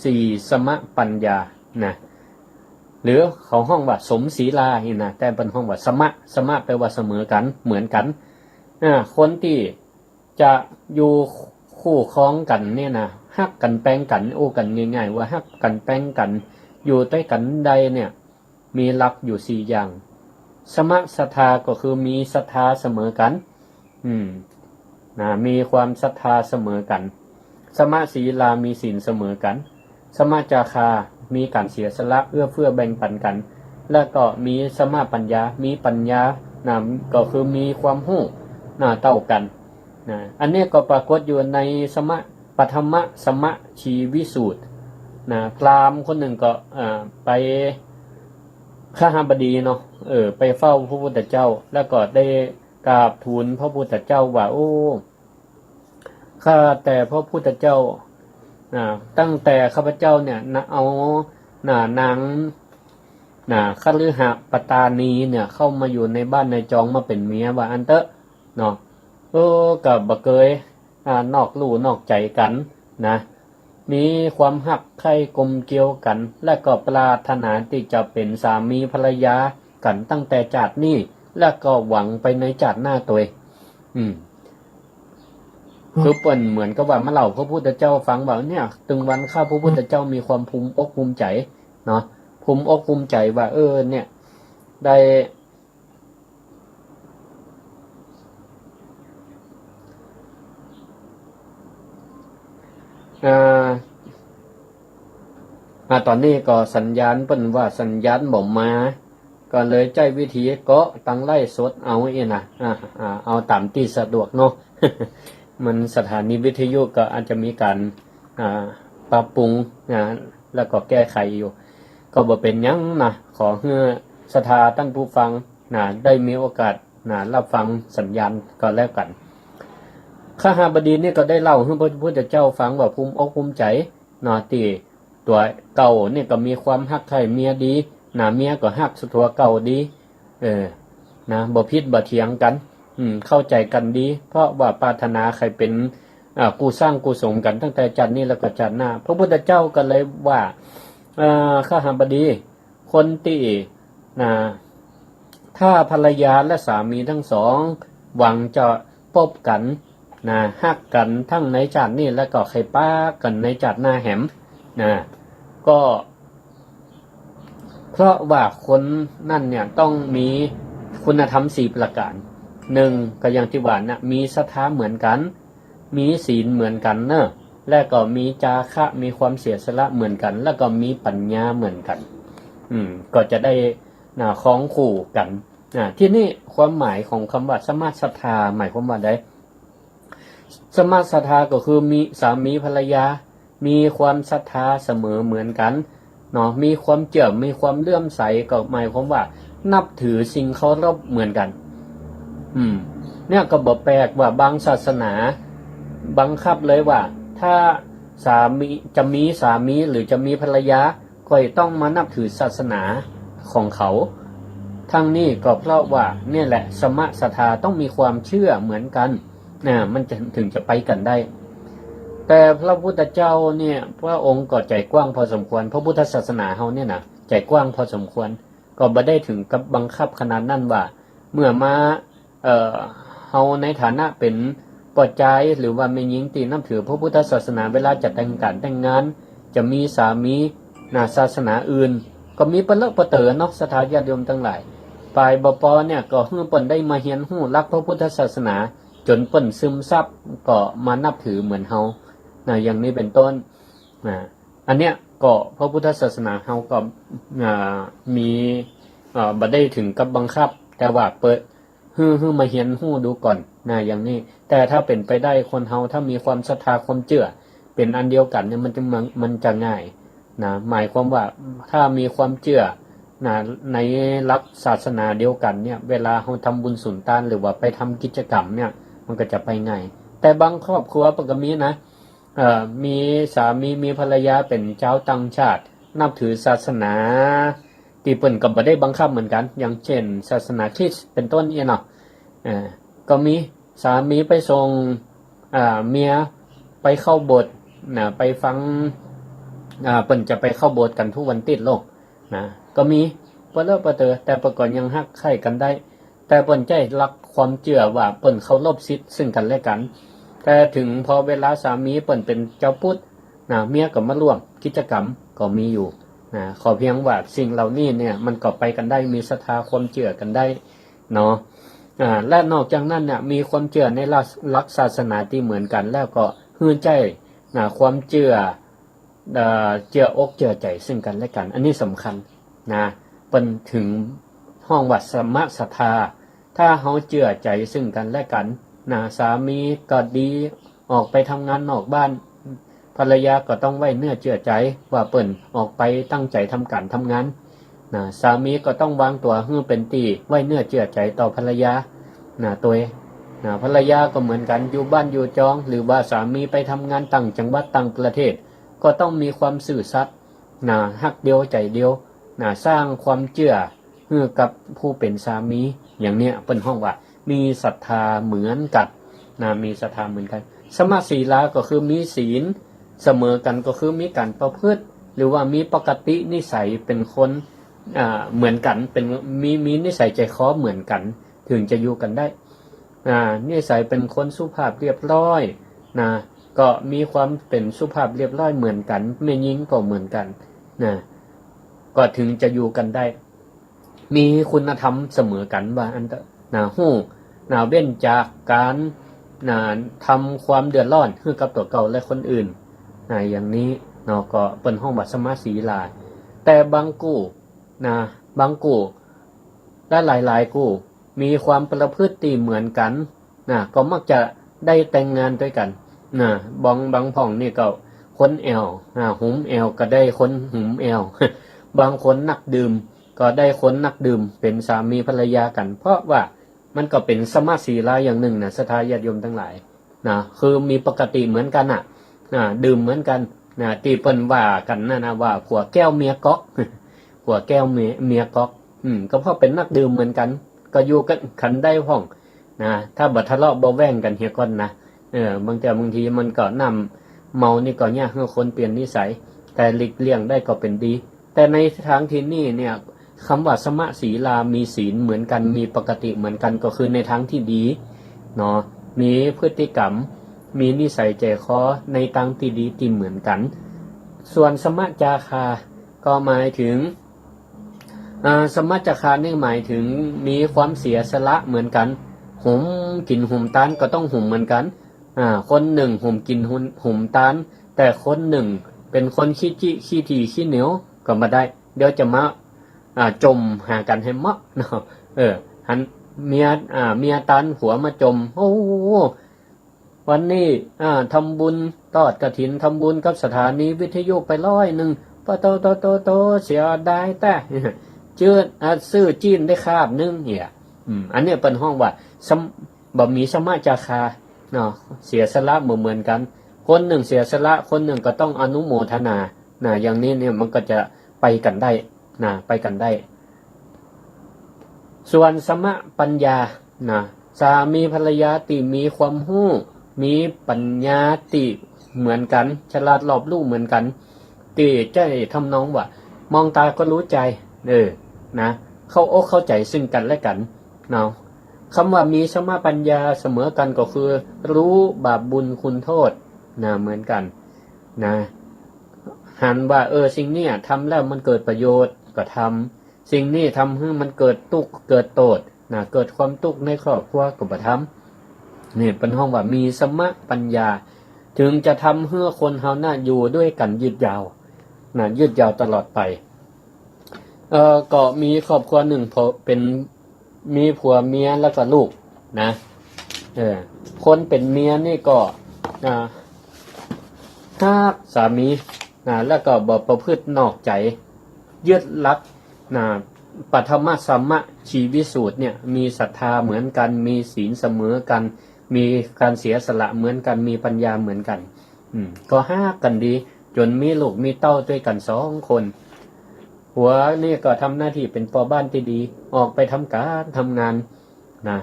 สี่ ขมปัญญา นะ หรือเขาฮ้องว่าสมศีลานี่นะ แต่เปิ้นฮ้องว่าขม ขมแปลว่าเสมอกั๋น เหมือนกั๋น อ่า คนตี้จะอยู่คู่ครองกั๋นเนี่ยนะ ฮักกั๋นแปงกั๋น อู้กั๋นง่ายๆ ว่าฮักกั๋นแปงกั๋น อยู่ตวยกั๋นได้เนี่ย มีหลักอยู่สี่อย่าง ขมศรัทธาก็คือมีศรัทธาเสมอกั๋น อืม นะ มีความศรัทธาเสมอกั๋น ขมศีลา มีศีลเสมอกั๋น ขมจาคา มีก๋านเสียสละเอื้อเฟื้อแบ่งปั๋นกั๋น และก็มีขมปัญญา มีปัญญา นะ ก็คือมีความฮู้ นะ เต้ากั๋น นะ อันนี้ก็ปรากฏอยู่ในขม ปฐมะขมชีวิสูตร นะ พราหมณ์คนนึ่งก็ อ่า ไป คหบดีเนาะ เออ ไปเฝ้าพระพุทธเจ้า แล้วก็ได้กราบทูลพระพุทธเจ้าว่า โอ้ ข้าแต่พระพุทธเจ้า นะ ตั้งแต่ข้าพเจ้าเนี่ยนะ เอา นะ นาง นะ คฤหปตานีเนี่ย เข้ามาอยู่ในบ้านในจองมาเป๋นเมีย ว่าอั้นเต๊อะ เนาะ เออ ก็บ่เกย อ่า นอกลู่นอกใจ๋กั๋น นะ มีความฮักใคร่กลมเกลียวกั๋น และก็ปรารถนาตี้จะเป๋นสามีภรรยากั๋นตั้งแต่จาตินี้ และก็หวังไปในจาติหน้าตวย อืม คือเปิ้นเหมือนกับว่ามาเล่าพระพุทธเจ้าฟังว่า เนี่ย ตึงวันข้าพระพุทธเจ้ามีความภูมิอกภูมิใจ๋ เนาะ ภูมิอกภูมิใจ๋ว่า เออ เนี่ย ได้ อ่า อ่า ต๋อนนี้ก็สัญญาณ เปิ้นว่าสัญญาณบ่มา ก็เลยใจ๊วิธีเกาะตังไลฟ์สดเอาเองนะ อ่า อ่า เอาต๋ามตี้สะดวกเนาะ มันสถานีวิทยุก็อาจจะมีก๋าน อ่า ปรับปรุง อ่า แล้วก็แก้ไขอยู่ ก็บ่เป๋นหยังนะ ขอหื้อศรัทธาต้านผู้ฟัง นะ ได้มีโอกาส นะ รับฟังสัญญาณก็แล้วกั๋น คหบดีนี่ก็ได้เล่าหื้อพระพุทธเจ้าฟังว่าภูมิอกภูมิใจ๋ นะ ตี้ตั๋วเก่านี่ก็มีความฮักใคร่เมียดี นะ เมียก็ฮักตั๋วเก่าดี เออ นะ บ่ผิดบ่เถียงกั๋น อืม เข้าใจ๋กั๋นดี เพราะว่าปรารถนาใค่เป๋น อ่า คู่สร้างคู่สมกั๋นตั้งแต่จาตินี้แล้วก็จาติหน้า พระพุทธเจ้าก็เลยว่า เอ่อ คหบดี คนตี้ นะ ถ้าภรรยาและสามีทั้งสองหวังจะปบกั๋น นะ ฮักกั๋นทั้งในจาตินี้ และก็ใค่ปะกั๋นในจาติหน้าแหม นะ ก็ เพราะว่าคนนั้นเนี่ยต้องมีคุณธรรมสี่ประก๋าน นึ่ง ก็อย่างตี้ว่านะ มีศรัทธาเหมือนกั๋น มีศีลเหมือนกั๋นเนาะ และก็มีจาคะ มีความเสียสละเหมือนกั๋น แล้วก็มีปัญญาเหมือนกั๋น อืม ก็จะได้ นะ ครองคู่กั๋น นะ ทีนี้ความหมายของกำว่าสมศรัทธาหมายความว่าใด สมศรัทธาก็คือมีสามีภรรยา มีความศรัทธาเสมอเหมือนกั๋นเนาะ มีความเจื้อ มีความเลื่อมใส ก็หมายความว่านับถือสิ่งเคารพเหมือนกั๋น อืม เนี่ยก็บ่แปลกว่าบางศาสนาบังคับเลยว่า ถ้าสามี จะมีสามีหรือจะมีภรรยา ก็ต้องมานับถือศาสนาของเขา ทั้งนี้ก็เพราะว่าเนี่ยแหละ สมศรัทธาต้องมีความเจื้อเหมือนกั๋น นะ มันจะ ถึงจะไปกั๋นได้ แต่พระพุทธเจ้าเนี่ย พระองค์ก็ใจ๋กว้างพอสมควร พระพุทธศาสนาเฮาเนี่ยนะ ใจ๋กว้างพอสมควร ก็บ่ได้ถึงกับบังคับขนาดนั้นว่า เมื่อมา เอ่อ เฮาในฐานะเป๋นป้อจาย หรือว่าแม่ญิงตี้นับถือพระพุทธศาสนา เวลาจะแต่งก๋านแต่งงาน จะมีสามี นะ ศาสนาอื่น ก็มีปะเลอะปะเต๋อเนาะ ศรัทธาญาติโยมตังหลาย ฝ่ายบ่ปอเนี่ย ก็หื้อเปิ้นได้มาเฮียนฮู้หลักพระพุทธศาสนา จ๋นเปิ้นซึมซับ ก็มานับถือเหมือนเฮา นะ อย่างนี้เป๋นต้น นะ อันเนี้ยก็พระพุทธศาสนาเฮาก็ อ่า มี เอ่อ บ่ได้ถึงกับบังคับ แต่ว่าเปิด หื้อ หื้อมาเฮียนฮู้ดูก่อน นะ อย่างนี้ แต่ถ้าเป๋นไปได้คนเฮาถ้ามีความศรัทธาความเจื้อเป๋นอันเดียวกั๋นเนี่ย มันจะ มัน มันจะง่าย นะ หมายความว่าถ้ามีความเจื้อ นะ ในหลักศาสนาเดียวกั๋นเนี่ย เวลาเฮาทำบุญสุนตาน หรือว่าไปทำกิจกรรมเนี่ย มันก็จะไปง่าย แต่บางครอบครัวเปิ้นก็มีนะ เอ่อ มีสามีมีภรรยาเป๋นจาวต่างชาติ นับถือศาสนาตี้เปิ้นก็บ่ได้บังคับเหมือนกั๋น อย่างเจ้นศาสนาคริสต์เป๋นต้นเนี่ยเนาะ เอ่อ ก็มีสามีไปส่ง อ่า เมียไปเข้าโบสถ์ นะ ไปฟัง อ่า เปิ้นจะไปเข้าโบสถ์กั๋นกู้วันติ๊ดโลก นะ ก็มีปะเลอะปะเต๋อ แต่เปิ้นก็ยังฮักใค่กั๋นได้ แต่เปิ้นใจ๊หลักความเจื้อว่าเปิ้นเคารพสิทธิ์ซึ่งกั๋นและกั๋น แต่ถึงพอเวลาสามีเปิ้นเป๋นจาวพุทธ นะ เมียก็มาร่วมกิจกรรมก็มีอยู่ นะ ขอเพียงว่าสิ่งเหล่านี้เนี่ย มันก็ไปกั๋นได้ มีศรัทธาความเจื้อกั๋นได้ เนาะ อ่า และนอกจากนั้นเนี่ย มีความเจื้อในหลัก หลักศาสนาตี้เหมือนกั๋น แล้วก็หื้อใจ๊ นะ ความเจื้อ เอ่อ เจื้ออกเจื้อใจ๋ซึ่งกั๋นและกั๋น อันนี้สำคัญ นะ เปิ้นถึงฮ้องว่าสมศรัทธา ถ้าเฮาเจื้อใจ๋ซึ่งกั๋นและกั๋น นะ สามีก็ดี ออกไปทำงานนอกบ้าน ภรรยาก็ต้องไว้เนื้อเจื้อใจ๋ว่าเปิ้นออกไปตั้งใจ๋ทำก๋านทำงาน นะ สามีก็ต้องวางตั๋วหื้อเป๋นตี้ไว้เนื้อเจื้อใจ๋ต่อภรรยา นะ ตวย นะ ภรรยาก็เหมือนกั๋น อยู่บ้านอยู่จอง หรือว่าสามีไปทำงานต่างจังหวัดต่างประเทศ ก็ต้องมีความซื่อสัตย์ นะ ฮักเดียวใจ๋เดียว นะ สร้างความเจื้อหื้อกับผู้เป๋นสามี อย่างเนี้ยเปิ้นฮ้องว่า มีศรัทธาเหมือนกั๋น นะ มีศรัทธาเหมือนกั๋น สมศีลาก็คือมีศีลเสมอกั๋น ก็คือมีก๋านประพฤติ หรือว่ามีปกตินิสัยเป๋นคน อ่า เหมือนกั๋น เป๋น มี มีนิสัยใจ๋คอเหมือนกั๋น ถึงจะอยู่กั๋นได้ อ่า นิสัยเป๋นคนสุภาพเรียบร้อย นะ ก็มีความเป๋นสุภาพเรียบร้อยเหมือนกั๋น แม่ญิงก็เหมือนกั๋น นะ ก็ถึงจะอยู่กั๋นได้ มีคุณธรรมเสมอกั๋น ว่าอั้นเต๊อะ นะ ฮู้ นะ เว้นจากก๋าน นะ ทำความเดือดร้อนหื้อกับตั๋วเก่าและคนอื่น นะ อย่างนี้เนาะ ก็เปิ้นฮ้องว่าสมศีลา แต่บางกู้ นะ บางกู้ และหลายๆ กู้ มีความประพฤติตี้เหมือนกั๋น นะ ก็มักจะได้แต่งงานตวยกั๋น นะ บาง บางพ่องนี่ก็คนแอ่ว นะ หุมแอ่วก็ได้คนหุมแอ่ว บางคนนักดื่ม ก็ได้คนนักดื่มเป๋นสามีภรรยากั๋น เพราะว่ามันก็เป๋นสมศีลาอย่างนึ่งนะ ศรัทธาญาติโยมตังหลาย นะ คือมีปกติเหมือนกั๋นน่ะ นะ ดื่มเหมือนกั๋น นะ ตี้เปิ้นว่ากั๋นนั่นนะ ว่าผัวแก้วเมียก๊อก ผัวแก้วเมีย เมียก๊อก อืม ก็เพราะเป๋นนักดื่มเหมือนกั๋น ก็อยู่กั๋น กั๋นได้พ่อง นะ ถ้าบ่ทะเลาะบ่แว้งกั๋นเหียก่อนนะ เออ บางเตื้อบางทีมันก็น้ำเมานี่ก็เยียะหื้อคนเปลี่ยนนิสัย แต่หลีกเลี่ยงได้ก็เป๋นดี แต่ในตางตี้นี่เนี่ย กำว่าสมศีลา มีศีลเหมือนกั๋น มีปกติเหมือนกั๋น ก็คือในตางตี้ดี เนาะ มีพฤติกรรม มีนิสัยใจ๋คอในตางตี้ดีตี้เหมือนกั๋น ส่วนสมจาคา ก็หมายเถิง อ่า สมะจาคานี่หมายถึงมีความเสียสละเหมือนกั๋น หุมกิ๋นหุมตานก็ต้องหุมเหมือนกั๋น อ่า คนนึ่งหุมกิ๋นหุม หุมตาน แต่คนนึ่งเป๋นคนขี้จิขี้ถี่ขี้เหนียวก็บ่ได้ เดี๋ยวจะมา อ่า จ่มหากั๋นหื้อเมาะเนาะ เออ หันเมีย อ่า เมียตานผัวมาจ่ม โอ้ วันนี้ อ่า ทำบุญตอดกฐิน ทำบุญกับสถานีวิทยุไปร้อยนึ่ง ปะโตโตโตโต เสียดายแต๊ จื้อ อ่า ซื้อจีนได้คาบนึ่งเนี่ย อืม อันเนี้ยเปิ้นฮ้องว่า สม- บ่มีสมะจาคาเนาะ เสียสละบ่เหมือนกั๋น คนนึ่งเสียสละ คนนึ่งก็ต้องอนุโมทนา นะ อย่างนี้เนี่ยมันก็จะไปกั๋นได้ นะ ไปกั๋นได้ ส่วนสมะปัญญา นะ สามีภรรยาตี้มีความฮู้ มีปัญญาตี้เหมือนกั๋น ฉลาดรอบรู้เหมือนกั๋น ตี้ใจ๊ทำนองว่า มองตาก็รู้ใจ๋ เออ นะ เข้าอกเข้าใจ๋ซึ่งกั๋นและกั๋น เนาะ กำว่ามีสมะปัญญาเสมอกั๋นก็คือ ฮู้บาปบุญคุณโต้ษ นะ เหมือนกั๋น นะ หันว่า เออ สิ่งเนี้ยทำแล้วมันเกิดประโยชน์ก็ทำ สิ่งนี้ทำหื้อมันเกิดตุ๊กข์เกิดโต้ษ นะ เกิดความตุ๊กข์ในครอบครัวก็บ่ทำ นี่เปิ้นฮ้องว่ามีสมะปัญญา ถึงจะทำหื้อคนเฮาน่ะอยู่ด้วยกั๋นยืดยาว นะ ยืดยาวตลอดไป เอ่อ ก็มีครอบครัวนึ่ง พอเป๋น มีผัวเมียแล้วก็ลูก นะ เออ คนเป๋นเมียนี่ก็ อ่า ฮักสามี นะ แล้วก็บ่ประพฤตินอกใจ๋ ยึดหลัก นะ ปฐมสมะชีวิสูตรเนี่ย มีศรัทธาเหมือนกั๋น มีศีลเสมอกั๋น มีก๋านเสียสละเหมือนกั๋น มีปัญญาเหมือนกั๋น อืม ก็ฮักกั๋นดี จ๋นมีลูกมีเต้าตวยกั๋นสองคน ผัวนี่ก็ทำหน้าตี้เป๋นป้อบ้านตี้ดี ออกไปทำก๋านทำงาน นะ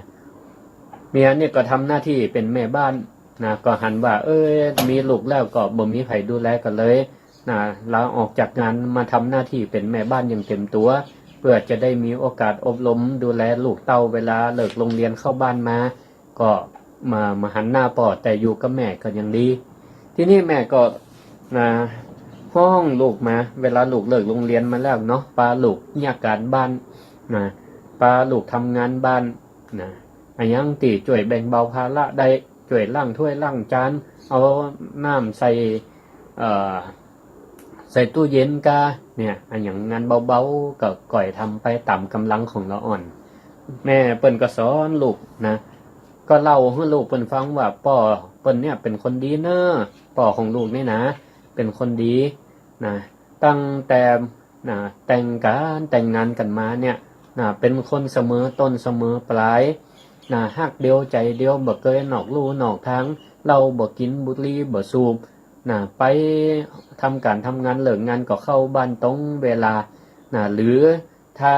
เมียนี่ก็ทำหน้าตี้เป๋นแม่บ้าน นะ ก็หันว่า เออ มีลูกแล้วก็บ่มีใผดูแลก็เลย นะ ลาออกจากงานมาทำหน้าตี้เป๋นแม่บ้านอย่างเต็มตั๋ว เปื้อจะได้มีโอกาสอบรมดูแลลูกเต้า เวลาเลิกโฮงเฮียนเข้าบ้านมา ก็มา มาหันหน้าป้อ แต่อยู่กับแม่ก็ยังดี ทีนี้แม่ก็ นะ ฮ้องลูกมา เวลาลูกเลิกโฮงเฮียนมาแล้วเนาะ ปาลูกเยียะก๋านบ้าน นะ ปาลูกทำงานบ้าน นะ อะหยังตี้จ้วยแบ่งเบาภาระได้ จ้วยล้างถ้วยล้างจาน เอาน้ำใส่ เอ่อ ใส่ตู้เย็นกา เนี่ย อะหยังงานเบาๆ ก็ก่อยทำไปต๋ามก๋ำลังของละอ่อน แม่เปิ้นก็สอนลูกนะ ก็เล่าหื้อลูกเปิ้นฟังว่าป้อเปิ้นเนี่ยเป๋นคนดีเน่อ ป้อของลูกนี่นะ เป๋นคนดีนะ ตั้งแต่ นะ แต่งกั๋น แต่งงานกั๋นมาเนี่ย นะ เป๋นคนเสมอต้นเสมอปลาย นะ ฮักเดียวใจ๋เดียว บ่เกยนอกลู่นอกตาง เหล้าบ่กิ๋น บุหรี่บ่สูบ นะ ไปทำก๋านทำงาน เลิกงานก็เข้าบ้านตรงเวลา นะ หรือถ้า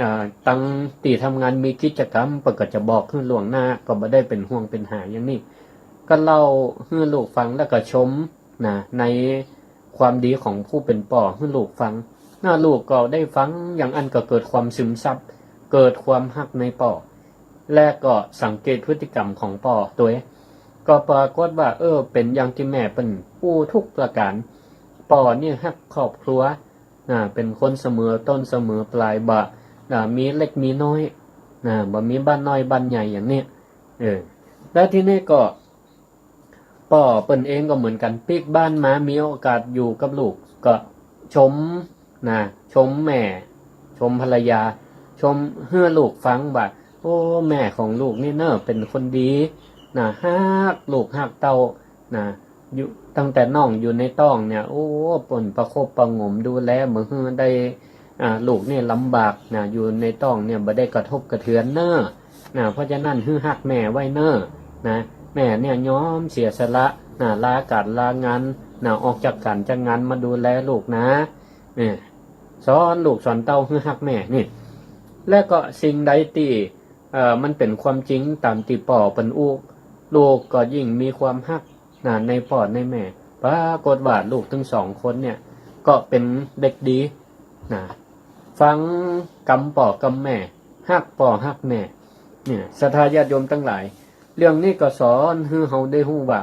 อ่า ตังตี้ทำงานมีกิจก๋รรม เปิ้นก็จะบอกหื้อล่วงหน้า ก็บ่ได้เป๋นห่วงเป๋นหาอย่างนี้ ก็เล่าหื้อลูกฟังแล้วก็ชม นะ ในความดีของผู้เป๋นป้อหื้อลูกฟัง นะ ลูกก็ได้ฟังอย่างอั้นก็เกิดความซึมซับ เกิดความฮักในป้อ และก็สังเกตพฤติกรรมของป้อตวย ก็ปรากฏว่า เออ เป๋นอย่างตี้แม่เปิ้นอู้ทุกประก๋าน ป้อเนี่ยฮักครอบครัว นะ เป๋นคนเสมอต้นเสมอปลาย บ่ อ่า มีเล็กมีน้อย นะ บ่มีบ้านน้อยบ้านใหญ่อย่างเนี้ย เออ แล้วทีนี้ก็ ป้อเปิ้นเองก็เหมือนกั๋น ปิ๊กบ้านมา มีโอกาสอยู่กับลูก ก็ชม นะ ชมแม่ ชมภรรยา ชมหื้อลูกฟังว่า โอ้ แม่ของลูกนี่เน่อ เป๋นคนดี นะ ฮักลูกฮักเต้า นะ อยู่ ตั้งแต่น้องอยู่ในต๊องเนี่ย โอ้ เปิ้นประคบประหงมดูแล บ่หื้อได้ อ่า ลูกนี่ลำบาก นะ อยู่ในต๊องเนี่ย บ่ได้กระทบกระเทือนเน่อ นะ เพราะฉะนั้นหื้อฮักแม่ไว้เน่อ นะ แม่เนี่ยยอมเสียสละ นะ ลาก๋านลางาน นะ ออกจากก๋านจากงานมาดูแลลูกนะ เนี่ย สอนลูกสอนเต้าหื้อฮักแม่นี่ และก็สิ่งใดตี้ เอ่อ มันเป๋นความจริงต๋ามตี้ป้อเปิ้นอู้ ลูกก็ยิ่งมีความฮัก นะ ในป้อในแม่ ปรากฏว่าลูกตึงสองคนเนี่ย ก็เป๋นเด็กดี นะ ฟังกำป้อกำแม่ ฮักป้อฮักแม่ เนี่ย ศรัทธาญาติโยมตังหลาย เรื่องนี้ก็สอนหื้อเฮาได้ฮู้ว่า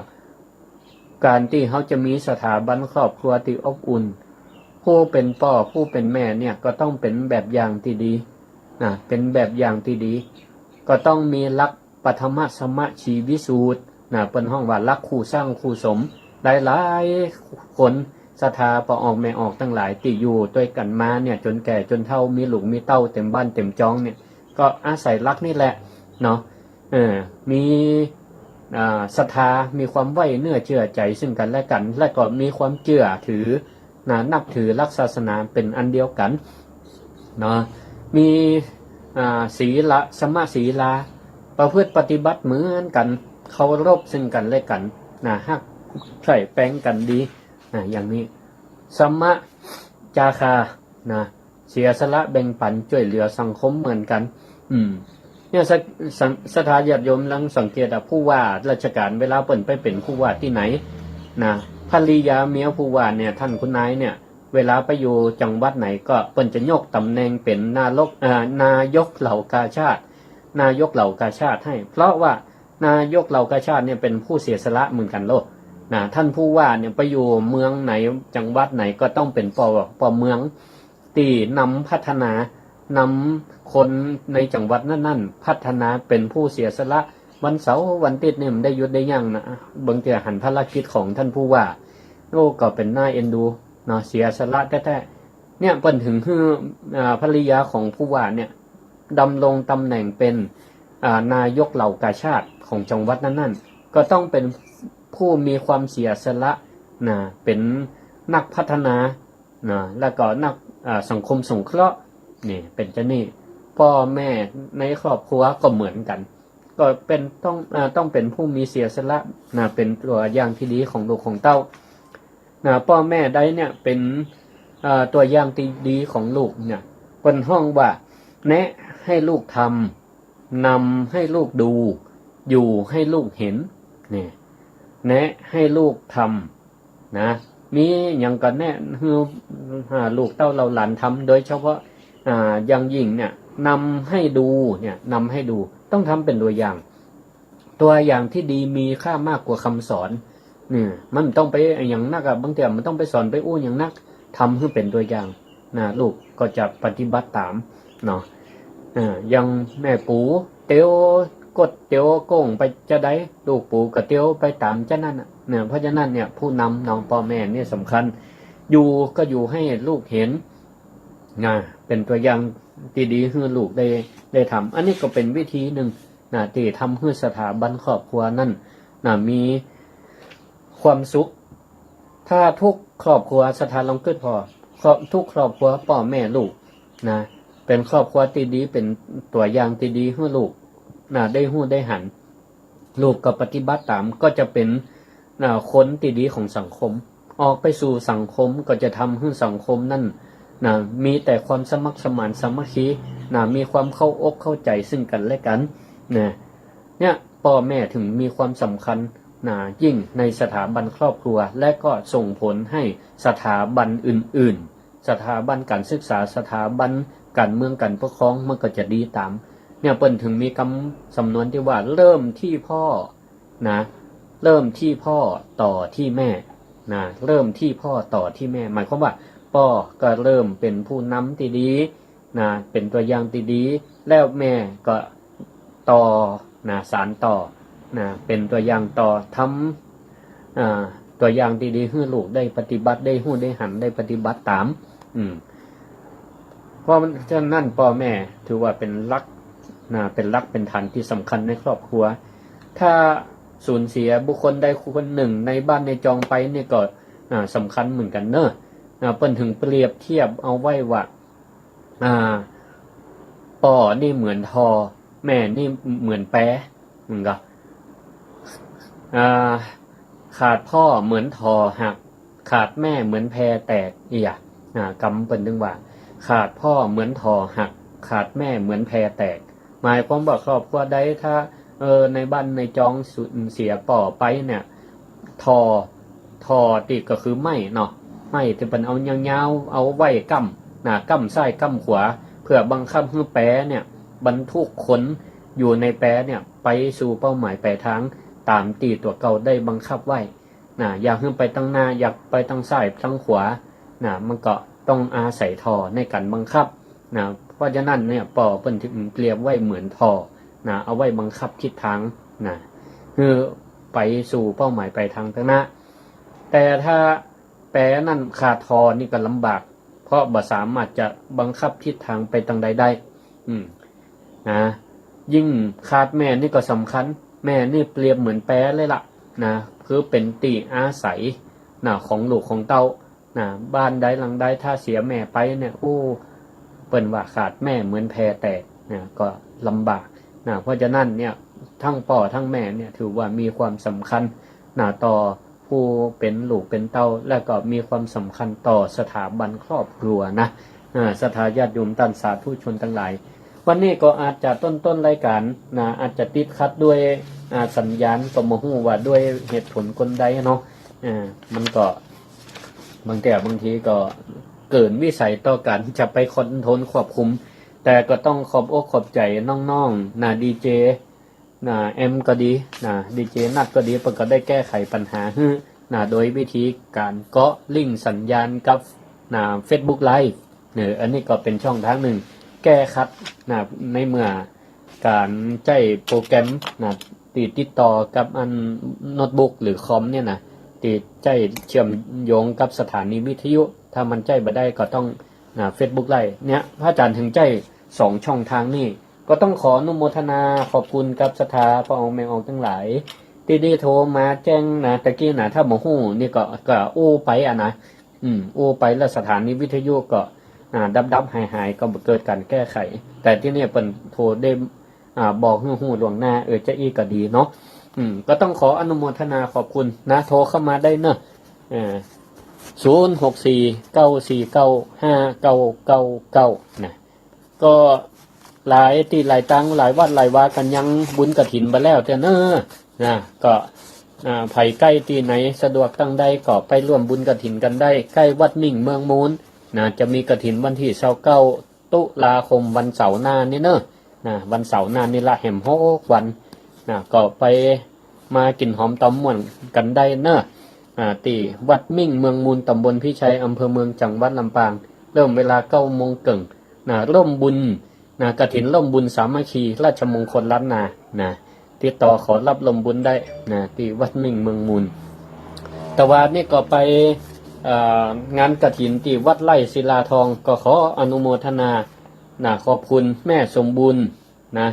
ก๋านตี้เฮาจะมีสถาบันครอบครัวตี้อบอุ่น ผู้เป๋นป้อผู้เป๋นแม่เนี่ยก็ต้องเป๋นแบบอย่างตี้ดีนะ เป๋นแบบอย่างตี้ดี ก็ต้องมีหลักปฐมสมชีวิสูตรนะ เปิ้นฮ้องว่าหลักครูสร้างครูสม หลายๆ คนศรัทธาป้อออกแม่ออกตังหลายตี้อยู่ตวยกั๋นมาเนี่ย จ๋นแก่จ๋นเฒ่า มีลูกมีเต้าเต๋มบ้านเต๋มจองเนี่ย ก็อาศัยหลักนี่แหละเนาะ เออ มี อ่า ศรัทธา มีความไว้เนื้อเจื้อใจ๋ซึ่งกั๋นและกั๋น และก็มีความเจื้อถือนะ นับถือหลักศาสนาเป๋นอันเดียวกั๋นเนาะ มี อ่า ศีละ สมศีลา ประพฤติปฏิบัติเหมือนกั๋น เคารพซึ่งกั๋นและกั๋นนะ ฮักใคร่แปงกั๋นดีนะ อย่างนี้ สมจาคานะ เสียสละแบ่งปันจ้วยเหลือสังคมเหมือนกั๋น อืม เนี่ย ศรัท- ศรัท- ศรัทธาญาติโยมลองสังเกตอะ ผู้ว่าราชก๋านเวลาเปิ้นไปเป๋นผู้ว่าตี้ไหนนะ ภริยาเมียผู้ว่าเนี่ย ต้านคุณนายเนี่ย เวลาไปอยู่จังหวัดไหนก็เปิ้นจะยกต๋ำแหน่งเป๋นนารก- เอ่อ นายกเหล่ากาชาด นายกเหล่ากาชาดหื้อ เพราะว่านายกเหล่ากาชาดเนี่ยเป๋นผู้เสียสละเหมือนกั๋นโลดนะ ต้านผู้ว่าเนี่ยไปอยู่เมืองไหนจังหวัดไหนก็ต้องเป๋นป้อ- ป้อเมือง ตี้นำพัฒนา นำคนในจังหวัดนั้นๆ พัฒนา เป๋นผู้เสียสละ วันเสาร์วันอาทิตย์เนี่ยบ่ได้หยุดได้ยั้งนะ บางเตื้อหันภารกิจของต้านผู้ว่า โอ้ ก็เป๋นน่าเอ็นดูเนาะ เสียสละแต๊ๆ เนี่ยเปิ้นถึงหื้อ อ่า ภริยาของผู้ว่าเนี่ยดำรงต๋ำแหน่งเป๋น อ่า นายกเหล่ากาชาดของจังหวัดนั้นๆ ก็ต้องเป๋นผู้มีความเสียสละนะ เป๋นนักพัฒนา นะ แล้วก็นัก อ่า สังคมสงเคราะห์ นี่ เป๋นจานี่ ป้อแม่ในครอบครัวก็เหมือนกั๋น ก็เป๋นต้อง อ่า ต้องเป๋นผู้มีเสียสละนะ เป๋นตั๋วอย่างตี้ดีของลูกของเต้านะ ป้อแม่ใดเนี่ยเป๋น อ่า ตั๋วอย่างตี้ดีของลูกเนี่ย เปิ้นฮ้องว่า แนะให้ลูกทำ นำให้ลูกดู อยู่ให้ลูกเห็น เนี่ย แนะให้ลูกทำ นะ มีหยังก็แนะหื้อ อ่า ลูกเต้าเหล่าหลานทำ โดยเฉพาะ อ่า อย่างยิ่งเนี่ย นำให้ดู เนี่ย นำให้ดู ต้องทำเป๋นตั๋วอย่าง ตั๋วอย่างตี้ดีมีค่ามากกว่าคำสอน เนี่ย มันบ่ต้องไปอะหยังนักอะ บางเตื้อบ่ต้องไปสอนไปอู้หยังนัก ทำหื้อเป๋นตั๋วอย่าง นะ ลูกก็จะปฏิบัติต๋ามเนาะ อ่า อย่างแม่ปูเตียวก๊ดเตียวโก้งไปจาใด ลูกปูก็เตียวไปต๋ามจานั้นน่ะ เนี่ย เพราะฉะนั้นเนี่ย ผู้นำเนาะ ป้อแม่เนี่ยสำคัญ อยู่ก็อยู่ให้ลูกเห็น นะ เป๋นตั๋วอย่างตี้ดีหื้อลูกได้ ได้ทำ อันนี้ก็เป๋นวิธีนึ่งนะ ตี้ทำหื้อสถาบันครอบครัวนั้นนะ มีความสุข ถ้าทุกครอบครัว ศรัทธาลองกึ๊ดพอ ครอบ- ทุกครอบครัวป้อแม่ลูกนะ เป๋นครอบครัวตี้ดี เป๋นตั๋วอย่างตี้ดีหื้อลูกนะ ได้ฮู้ได้หัน ลูกก็ปฏิบัติต๋าม ก็จะเป๋นนะ คนตี้ดีของสังคม ออกไปสู่สังคมก็จะทำหื้อสังคมนั้นนะ มีแต่ความสมัครสมานสามัคคีนะ มีความเข้าอกเข้าใจ๋ซึ่งกั๋นและกั๋นนะ เนี่ย ป้อแม่ถึงมีความสำคัญนะ ยิ่งในสถาบันครอบครัว และก็ส่งผลให้สถาบันอื่นๆ สถาบันก๋านศึกษา สถาบันก๋านเมืองก๋านปกครอง มันก็จะดีต๋าม เนี่ย เปิ้นถึงมีกำสำนวนตี้ว่า เริ่มที่พ่อนะ เริ่มที่พ่อต่อที่แม่นะ เริ่มที่พ่อต่อที่แม่ หมายความว่า ป้อก็เริ่มเป๋นผู้นำตี้ดี นะ เป๋นตั๋วอย่างตี้ดี แล้วแม่ก็ต่อนะ สานต่อนะ เป๋นตั๋วอย่างต่อ ทำ อ่า ตั๋วอย่างตี้ดีหื้อลูกได้ปฏิบัติ ได้ฮู้ได้หัน ได้ปฏิบัติต๋าม อืม เพราะฉะนั้นป้อแม่ถือว่าเป๋นหลักนะ เป๋นหลักเป๋นฐานตี้สำคัญในครอบครัว ถ้าสูญเสียบุคคลใดคนนึ่งในบ้านในจองไปเนี่ยก็ อ่า สำคัญเหมือนกั๋นเนาะ อ่า เปิ้นถึงเปรียบเทียบเอาไว้ว่า อ่า ป้อนี่เหมือนทอ แม่นี่เหมือนแป มันก็ อ่า ขาดพ่อเหมือนถ่อหัก ขาดแม่เหมือนแพแตก เอีย อ่า กำเปิ้นถึงว่า ขาดพ่อเหมือนถ่อหัก ขาดแม่เหมือนแพแตก หมายความว่าครอบครัวใดถ้า เออ ในบ้านในจองสูญเสียป้อไปเนี่ย ถ่อ ถ่อตี้ก็คือไม้เนาะ ไม้ตี้เปิ้นเอายาวๆ เอาไว้ก้ำนะ ก้ำซ้ายก้ำขวา เพื่อบังคับหื้อแปเนี่ย บรรทุกขนอยู่ในแปเนี่ย ไปสู่เป้าหมายปลายทาง ต๋ามตี้ตั๋วเก่าได้บังคับไว้นะ อยากหื้อไปตังหน้า อยากไปตังซ้ายตังขวานะ มันก็ ต้องอาศัยถ่อในก๋านบังคับนะ เพราะฉะนั้นเนี่ย ป้อเปิ้นถึงเปรียบไว้เหมือนถ่อนะ เอาไว้บังคับทิศตางนะ หื้อไปสู่เป้าหมายปลายตางตังหน้า แต่ถ้าแปนั้นขาดถ่อนี่ก็ลำบาก เพราะบ่สามารถจะบังคับทิศตางไปตางใดได้ อืม นะ ยิ่งขาดแม่นี่ก็สำคัญ แม่นี่เปรียบเหมือนแปเลยล่ะนะ คือเป๋นตี้อาศัยนะ ของลูกของเต้านะ บ้านใดหลังใดถ้าเสียแม่ไปเนี่ย โอ้ เปิ้นว่าขาดแม่เหมือนแพแตกนะ ก็ลำบากนะ เพราะฉะนั้นเนี่ย ตึงป้อตึงแม่เนี่ย ถือว่ามีความสำคัญนะ ต่อผู้เป๋นลูกเป๋นเต้า และก็มีความสำคัญต่อสถาบันครอบครัวนะ อ่า ศรัทธาญาติโยมต้านสาธุชนตังหลาย วันนี้ก็อาจจะต้นๆ รายก๋านนะ อาจจะติดขัดด้วย อ่า สัญญาณ ก็บ่ฮู้ว่าด้วยเหตุผลกลใดเนาะ อ่า มันก็ บางเตื้อบางทีก็เกินวิสัยต่อก๋านจะไปคอนโทรลควบคุม แต่ก็ต้องขอบอกขอบใจ๋น้องๆ นะ ดีเจ นะ แอมก็ดีนะ ดีเจนัทก็ดี เปิ้นก็ได้แก้ไขปัญหาหื้อนะ โดยวิธีก๋านเกาะลิงก์สัญญาณกับนะ Facebook Live เนอะ อันนี้ก็เป๋นช่องตางนึ่งแก้ขัดนะ ในเมื่อก๋านใจ๊โปรแกรมนะ ตี้ติดต่อกับอันโน้ตบุ๊กหรือคอมเนี่ยนะ ตี้ใจ๊เชื่อมโยงกับสถานีวิทยุ ถ้ามันใจ๊บ่ได้ก็ต้องนะ Facebook Live เนี่ย พระอาจารย์ถึงใจ๊สองช่องตางนี้ ก็ต้องขออนุโมทนาขอบคุณกับศรัทธาป้ออองแม่อองตังหลาย ตี้ได้โทรมาแจ้งนะ ตะกี้นะ ถ้าบ่ฮู้นี่ก็ ก็อู้ไปอะนะ อืม อู้ไปแล้วสถานีวิทยุก็ อ่า ดับๆ หายๆ ก็บ่เกิดก๋านแก้ไข แต่ตี้เนี่ยเปิ้นโทรได้ อ่า บอกหื้อฮู้ล่วงหน้า เออ จะอี้ก็ดีเนาะ อืม ก็ต้องขออนุโมทนาขอบคุณนะ โทรเข้ามาได้เนอะ เออ ศูนย์ หก สี่ เก้า สี่ เก้า ห้า เก้า เก้า เก้า นะ ก็หลายตี้หลายตางหลายวัดหลายวากั๋นยังบุญกฐินบ่แล้วเตื้อเนอะ นะ ก็ อ่า ใผใก้ตี้ไหนสะดวกตางใดก็ไปร่วมบุญกฐินกั๋นได้ ใก้วัดมิ่งเมืองมูลนะ จะมีกฐินวันตี้ซาวเก้า ตุลาคม วันเสาร์หน้านี่เนอะ นะ วันเสาร์หน้านี่ละ แหมหกวันนะ ก็ไปมากิ๋นหอมต๋อมม่วนกั๋นได้เนอะ อ่า ตี้วัดมิ่งเมืองมูล ตำบลพิชัย อำเภอเมือง จังหวัดลำปาง เริ่มเวลาเก้าโมงเกิ่งนะ ร่วมบุญนะ กฐินร่วมบุญสามัคคี ราชมงคลล้านนานะ ติดต่อขอรับร่วมบุญได้นะ ตี้วัดมิ่งเมืองมูล ตะวานี้ก็ไป เอ่อ งานกฐินตี้วัดไร่ศิลาทอง ก็ขออนุโมทนานะ ขอบคุณแม่สมบูรณ์นะ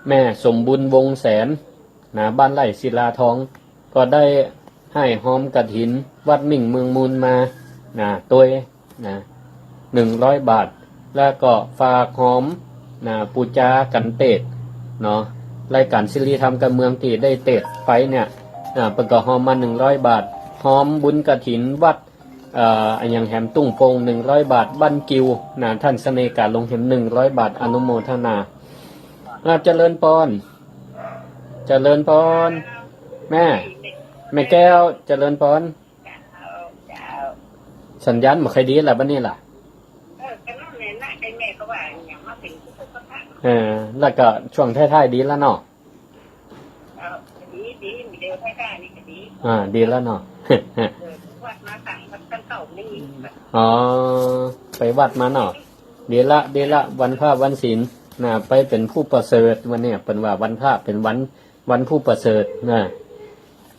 แม่สมบูรณ์ วงศ์แสนนะ บ้านไร่ศิลาทอง ก็ได้หื้อหอมกฐินวัดมิ่งเมืองมูลมานะ ตวยนะ หนึ่งร้อยบาท แล้วก็ฝากหอมนะ ปู๋จากั๋นเตสน์เนาะ รายก๋านสิริธรรมการเมืองตี้ได้เตสน์ไปเนี่ย อ่า เปิ้นก็หอมมา หนึ่งร้อยบาท หอมบุญกฐินวัด เอ่อ อะหยังแหม ตุ้งโป่ง หนึ่งร้อยบาท บ้านกิวนะ ต้านเสน่ห์ก๋าหลงแหม หนึ่งร้อยบาท อนุโมทนา อ่า เจริญปอน เจริญปอน แม่ แม่แก้ว เจริญปอน สัญญาณบ่ค่อยดีละบัดนี้ล่ะ เออ แล้วก็ช่วงท้ายๆ ดีแล้วเนาะ อ่า ดีแล้วเนาะ อ๋อ ไปวัดมาเนาะ ดีละ ดีละ วันพระวันศีลนะ ไปเป๋นผู้ประเสริฐ วันเนี้ย เปิ้นว่าวันพระเป๋นวัน วันผู้ประเสริฐนะ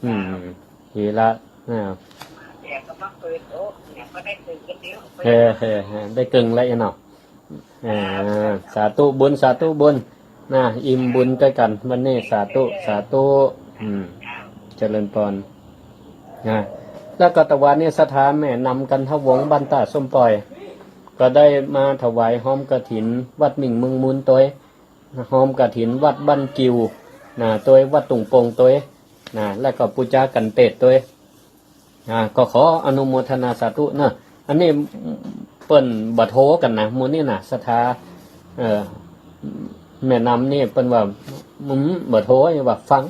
อืม ดีละนะ เออ เออ เออ ได้เกิ่งแล้วเนาะ อ่า สาธุบุญ สาธุบุญนะ อิ่มบุญตวยกั๋นวันนี้ สาธุ สาธุ อืม เจริญปอนนะ แล้วก็ตะวานี้ศรัทธาแม่นำกันทวงศ์บ้านต้าส้มป่อย ก็ได้มาถวายหอมกฐินวัดมิ่งเมืองมูลตวย หอมกฐินวัดบ้านกิวนะ ตวยวัดตุ้งโป่งตวยนะ แล้วก็ปู๋จากั๋นเตสน์ตวย อ่า ก็ขออนุโมทนาสาธุเนอะ อันนี้เปิ้นบ่โทรกั๋นนะ หมู่นี้นะ ศรัทธา เอ่อ แม่นำนี่เปิ้นว่า อืม บ่โทร ว่าฟัง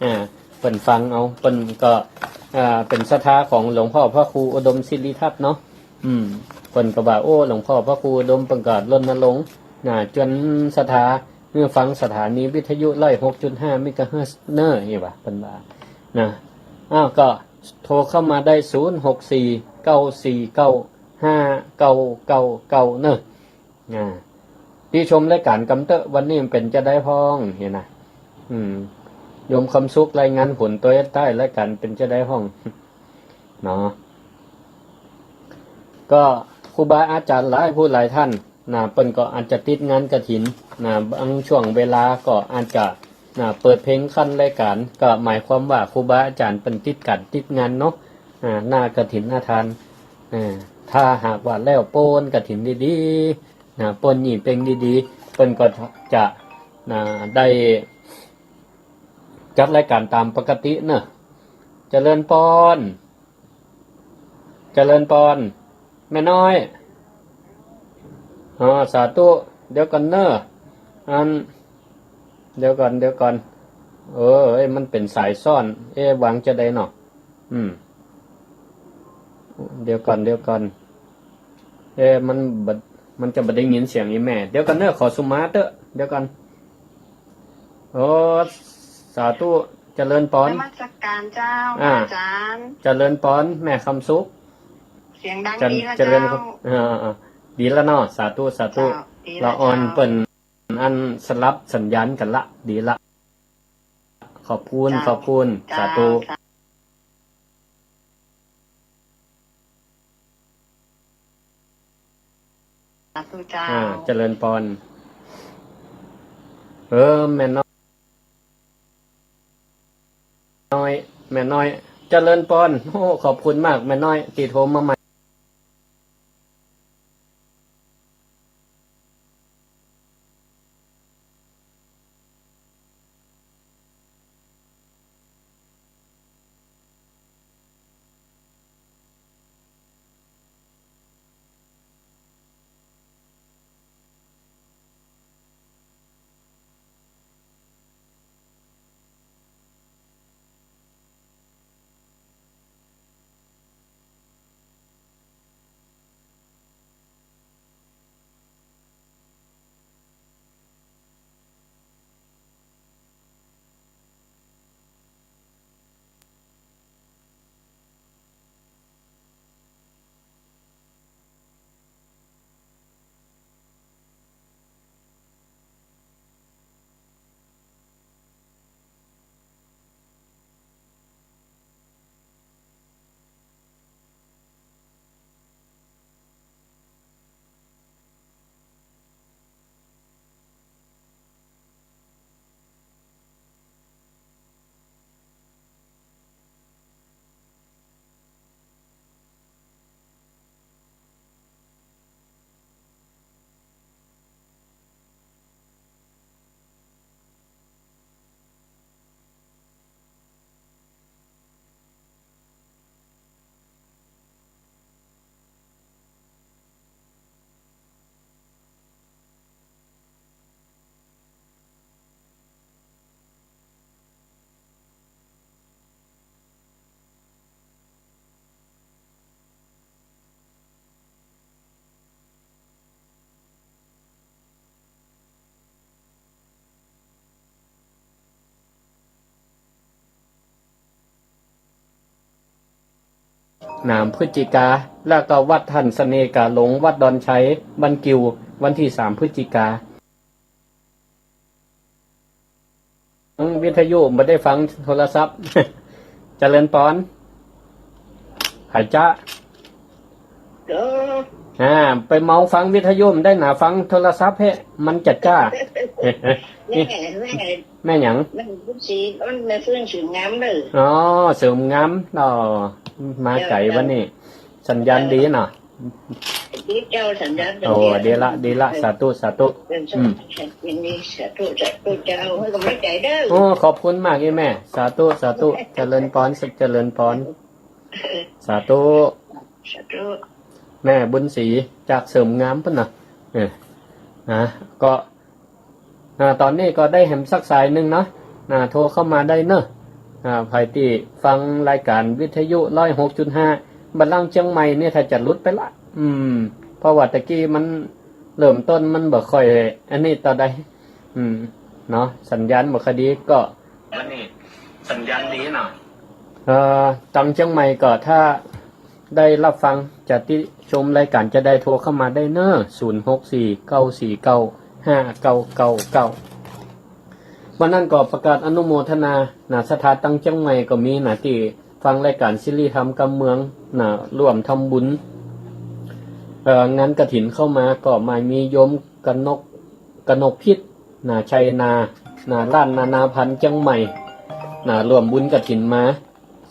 อ่า เปิ้นฟังเอา เปิ้นก็ อ่า เป๋นศรัทธาของหลวงพ่อพระครูอุดมสิริทัศน์เนาะ อืม เปิ้นก็ว่า โอ้ หลวงพ่อพระครูอุดมเปิ้นก็รณรงค์นะ จวนศรัทธา หื้อฟังสถานีวิทยุร้อยหกจุดห้าเมกะเฮิรตซ์เน่อ นี่ว่าเปิ้นว่านะ อ้าว ก็โทรเข้ามาได้ ศูนย์ หก สี่ เก้า สี่ เก้า ห้าเก้าเก้าเก้าเนอะ อ่า ติชมรายก๋านกำเต๊อะ วันนี้มันเป๋นจาใดพ่อง หันน่ะ อืม โยมคำสุขรายงานผลตวยใต้รายก๋านเป๋นจาใดพ่อง เนาะ ก็ครูบาอาจ๋ารย์หลายผู้หลายต้าน นะ เปิ้นก็อาจจะติดงานกฐิน นะ บางช่วงเวลาก็อาจจะ นะ เปิดเพลงขั้นรายก๋าน ก็หมายความว่าครูบาอาจ๋ารย์เปิ้นติดก๋านติดงานเนาะ อ่า หน้ากฐินหน้าทาน อ่า ถ้าหากว่าแล้วโป๊นกฐินดีๆ นะ โป๊นยี่เป็งดีๆ เปิ้นก็จะ นะ ได้จัดรายก๋านต๋ามปกติเนาะ เจริญปอน เจริญปอน แม่น้อย อ๋อ สาธุ เดี๋ยวก่อนเน่อ อัน เดี๋ยวก่อน เดี๋ยวก่อน เออ เอ้ย มันเป๋นสายซ้อน เอ๊ะ วางจาใดเนาะ อืม เดี๋ยวก่อน เดี๋ยวก่อน เอ๊ะ มันบ่ มันจะบ่ได้ยินเสียงอีแม่ เดี๋ยวก่อนเน่อ ขอสุมาเต๊อะ เดี๋ยวก่อน โอ้ สาธุ เจริญปอน นมัสการเจ้า อ่า อาจ๋ารย์ เจริญปอน แม่คำสุข เสียงดัง จะ ดีแล้ว เจริญ เจ้า อ่า อ่า ดีแล้วเนาะ สาธุ สาธุ เจ้า ดีแล้ว ละอ่อน เจ้า เปิ้นอันสลับสัญญาณกั๋นละ ดีละ ขอบคุณ เจ้า ขอบคุณ เจ้า สาธุ สา สาธุเจ้า อ่า เจริญปอน เออ แม่น้อย แม่น้อย เจริญปอน โอ้ ขอบคุณมาก แม่น้อย ตี้โทรมาใหม่ สามพฤศจิกา แล้วก็วัดต้านเสน่ห์กาหลง วัดดอนชัย บ้านกิ่ว วันตี้สามพฤศจิกา ฟังวิทยุบ่ได้ฟังโทรศัพท์ เจริญปอน หายจ้า เออ อ่า ไปเมาฟังวิทยุบ่ได้หนา ฟังโทรศัพท์เฮ้ มันจะจ้า แม่ แม่ แม่หยัง แม่บุญศรี แม่เฟื่องเสริมงามเด้อ อ๋อ เสริมงาม อ๋อ มาไก๋วันนี้ สัญญาณดีเนาะ ดีเจ้า สัญญาณ โอ้ ดีละ ดีละ สาธุ สาธุ เออ อืม ยินดี สาธุ สาธุเจ้า ให้ก๋ำลังใจ๋เด้อ โอ้ ขอบคุณมากอีแม่ สาธุ สาธุ เจริญปอน เจริญปอน สาธุ สาธุ แม่บุญศรีจากเสริมงามปุ้นเนาะ เออ นะ ก็ อ่า ต๋อนนี้ก็ได้แหมสักสายนึ่งเนาะ อ่า โทรเข้ามาได้เนาะ อ่า ใผตี้ฟังรายก๋านวิทยุร้อยหกจุดห้า บัลลังก์เจียงใหม่นี่ถ้าจะหลุดไปละ อืม เพราะว่าตะกี้มันเริ่มต้นมันบ่ค่อยอันนี้เต้าใด อืม เนาะ สัญญาณบ่ค่อยดีก็ วันนี้สัญญาณดีเนาะ เอ่อ ตางเจียงใหม่ก็ถ้า ได้รับฟัง จะติชมรายก๋านจะได้โทรเข้ามาได้เน้อ ศูนย์หกสี่ เก้าสี่เก้า ห้าเก้าเก้าเก้า วันนั้นก็ประกาศอนุโมทนา นะ ศรัทธาตังเจียงใหม่ก็มีนะ ตี้ฟังรายก๋านสิริธรรมกำเมืองนะ ร่วมทำบุญ เอ่อ งานกฐินเข้ามา ก็มามีโยมกนก กนกพิษนะ ชัยนา นะ ล้านนานาพันธุ์เจียงใหม่นะ ร่วมบุญกฐินมา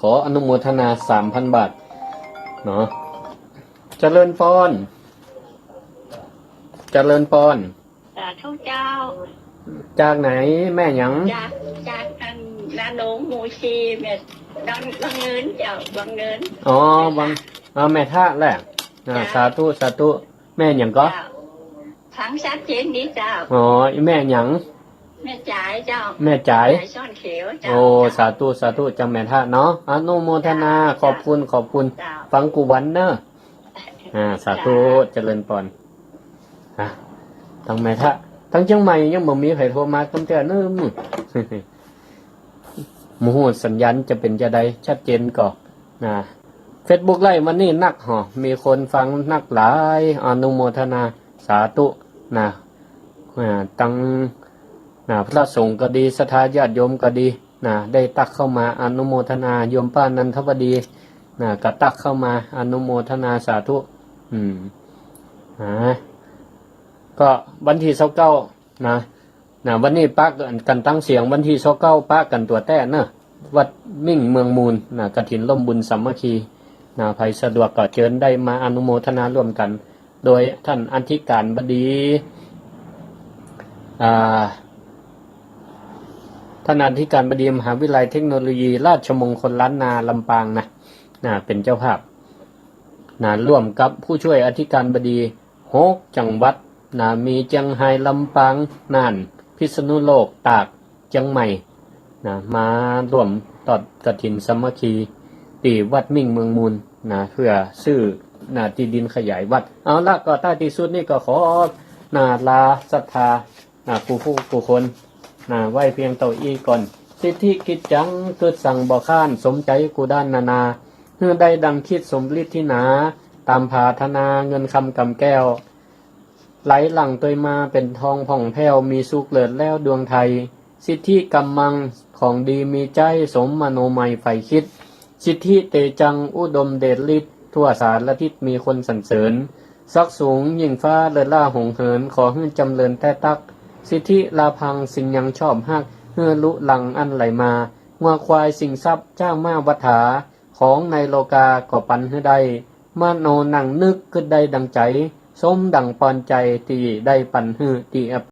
ขออนุโมทนา สามพันบาทเนาะ เจริญปอน เจริญปอน สาธุเจ้า จากไหนแม่หยัง จาก จากอันนาโหนงหมู่สี่ แม่ดอน วังเงินเจ้า วังเงิน อ๋อ วัง อ๋อ แม่ทะแหละ อ่า เจ้า สาธุ สาธุ แม่หยังก็ เจ้า ฟังชัดเจนดีเจ้า อ๋อ อีแม่หยัง แม่จ๋ายเจ้า แม่จ๋าย จ๋ายซ่อนเขียวเจ้า โอ้ เจ้า สาธุ สาธุ เจ้าแม่ทะเนาะ อนุโมทนา เจ้า ขอบคุณ ขอบคุณ เจ้า ฟังกู้วันเน้อ อ่า สาธุ เจ้า เจริญปอน อ่ะ ตังแม่ทะ ตังเจียงใหม่ยังบ่มีใผโทรมาตั้งแต่เนิ่น บ่ฮู้สัญญาณจะเป๋นจาใด ชัดเจนก่อ นะ เฟซบุ๊กไลฟ์วันนี้นักหอ มีคนฟังนักหลาย อนุโมทนา สาธุ นะ อ่า ตัง นะ พระสงฆ์ก็ดี ศรัทธาญาติโยมก็ดี นะ ได้ตั๊กเข้ามา อนุโมทนา โยมป้านันทวดี นะ ก็ตั๊กเข้ามา อนุโมทนา สาธุ อืม นะ ก็วันตี้ซาวเก้า นะ นะ วันนี้ปะกั๋นตังเสียง วันตี้ซาวเก้าปะกั๋นตั๋วแต๊เนาะ วัดมิ่งเมืองมูลนะ กฐินร่วมบุญสามัคคีนะ ใผสะดวกก็เจิญได้มาอนุโมทนาร่วมกั๋น โดยต้านอธิก๋านบดี อ่า ต้านอธิก๋านบดีมหาวิทยาลัยเทคโนโลยีราชมงคลล้านนาลำปางนะ นะ เป๋นเจ้าภาพ นะ ร่วมกับผู้ช่วยอธิการบดีหกจังหวัด นะ มีเจียงฮาย ลำปาง น่าน พิษณุโลก ตาก เจียงใหม่ นะ มาร่วมตอดกฐินสามัคคี ตี้วัดมิ่งเมืองมูล นะ เปื้อซื้อ นะ ตี้ดินขยายวัด เอาละ ก็ท้ายตี้สุดนี้ก็ขอ นะ ลาศรัทธา นะ กู้ผู้กู้คน นะ ไว้เปียงเต้าอี้ก่อน สิทธิกิจจัง กึ๊ดสั่งบ่ค้าน สมใจ๋กู้ด้านนานา หื้อได้ดังคิดสมฤทธิหนา ต๋ามผาถนา เงินคำก๋ำแก้ว ไหลหลั่งตวยมาเป๋นทองผ่องแผ้ว มีสุขเลิศแล้วดวงไทย สิทธิก๋ำมัง ของดีมีใจ๊ สมมโนมัยใฝ่คิด สิทธิเตจัง อุดมเดชฤทธิ์ ทั่วสารทิศมีคนสรรเสริญ ศักดิ์สูงยิ่งฟ้า เลิศล้าหงส์เหิน ขอหื้อจ๋ำเริญแต๊ตั๊ก สิทธิลาภัง สิ่งยังชอบฮัก หื้อลุลังอั้นไหลมา งัวควายสิ่งทรัพย์ จ๊างม้าวัฏฐา ของในโลกาก็ปันหื้อได้ มโนนั่งนึกกึ๊ดได้ดังใจ๋ สมดั่งปอนใจ๋ ตี้ได้ปันหื้อตี้อัป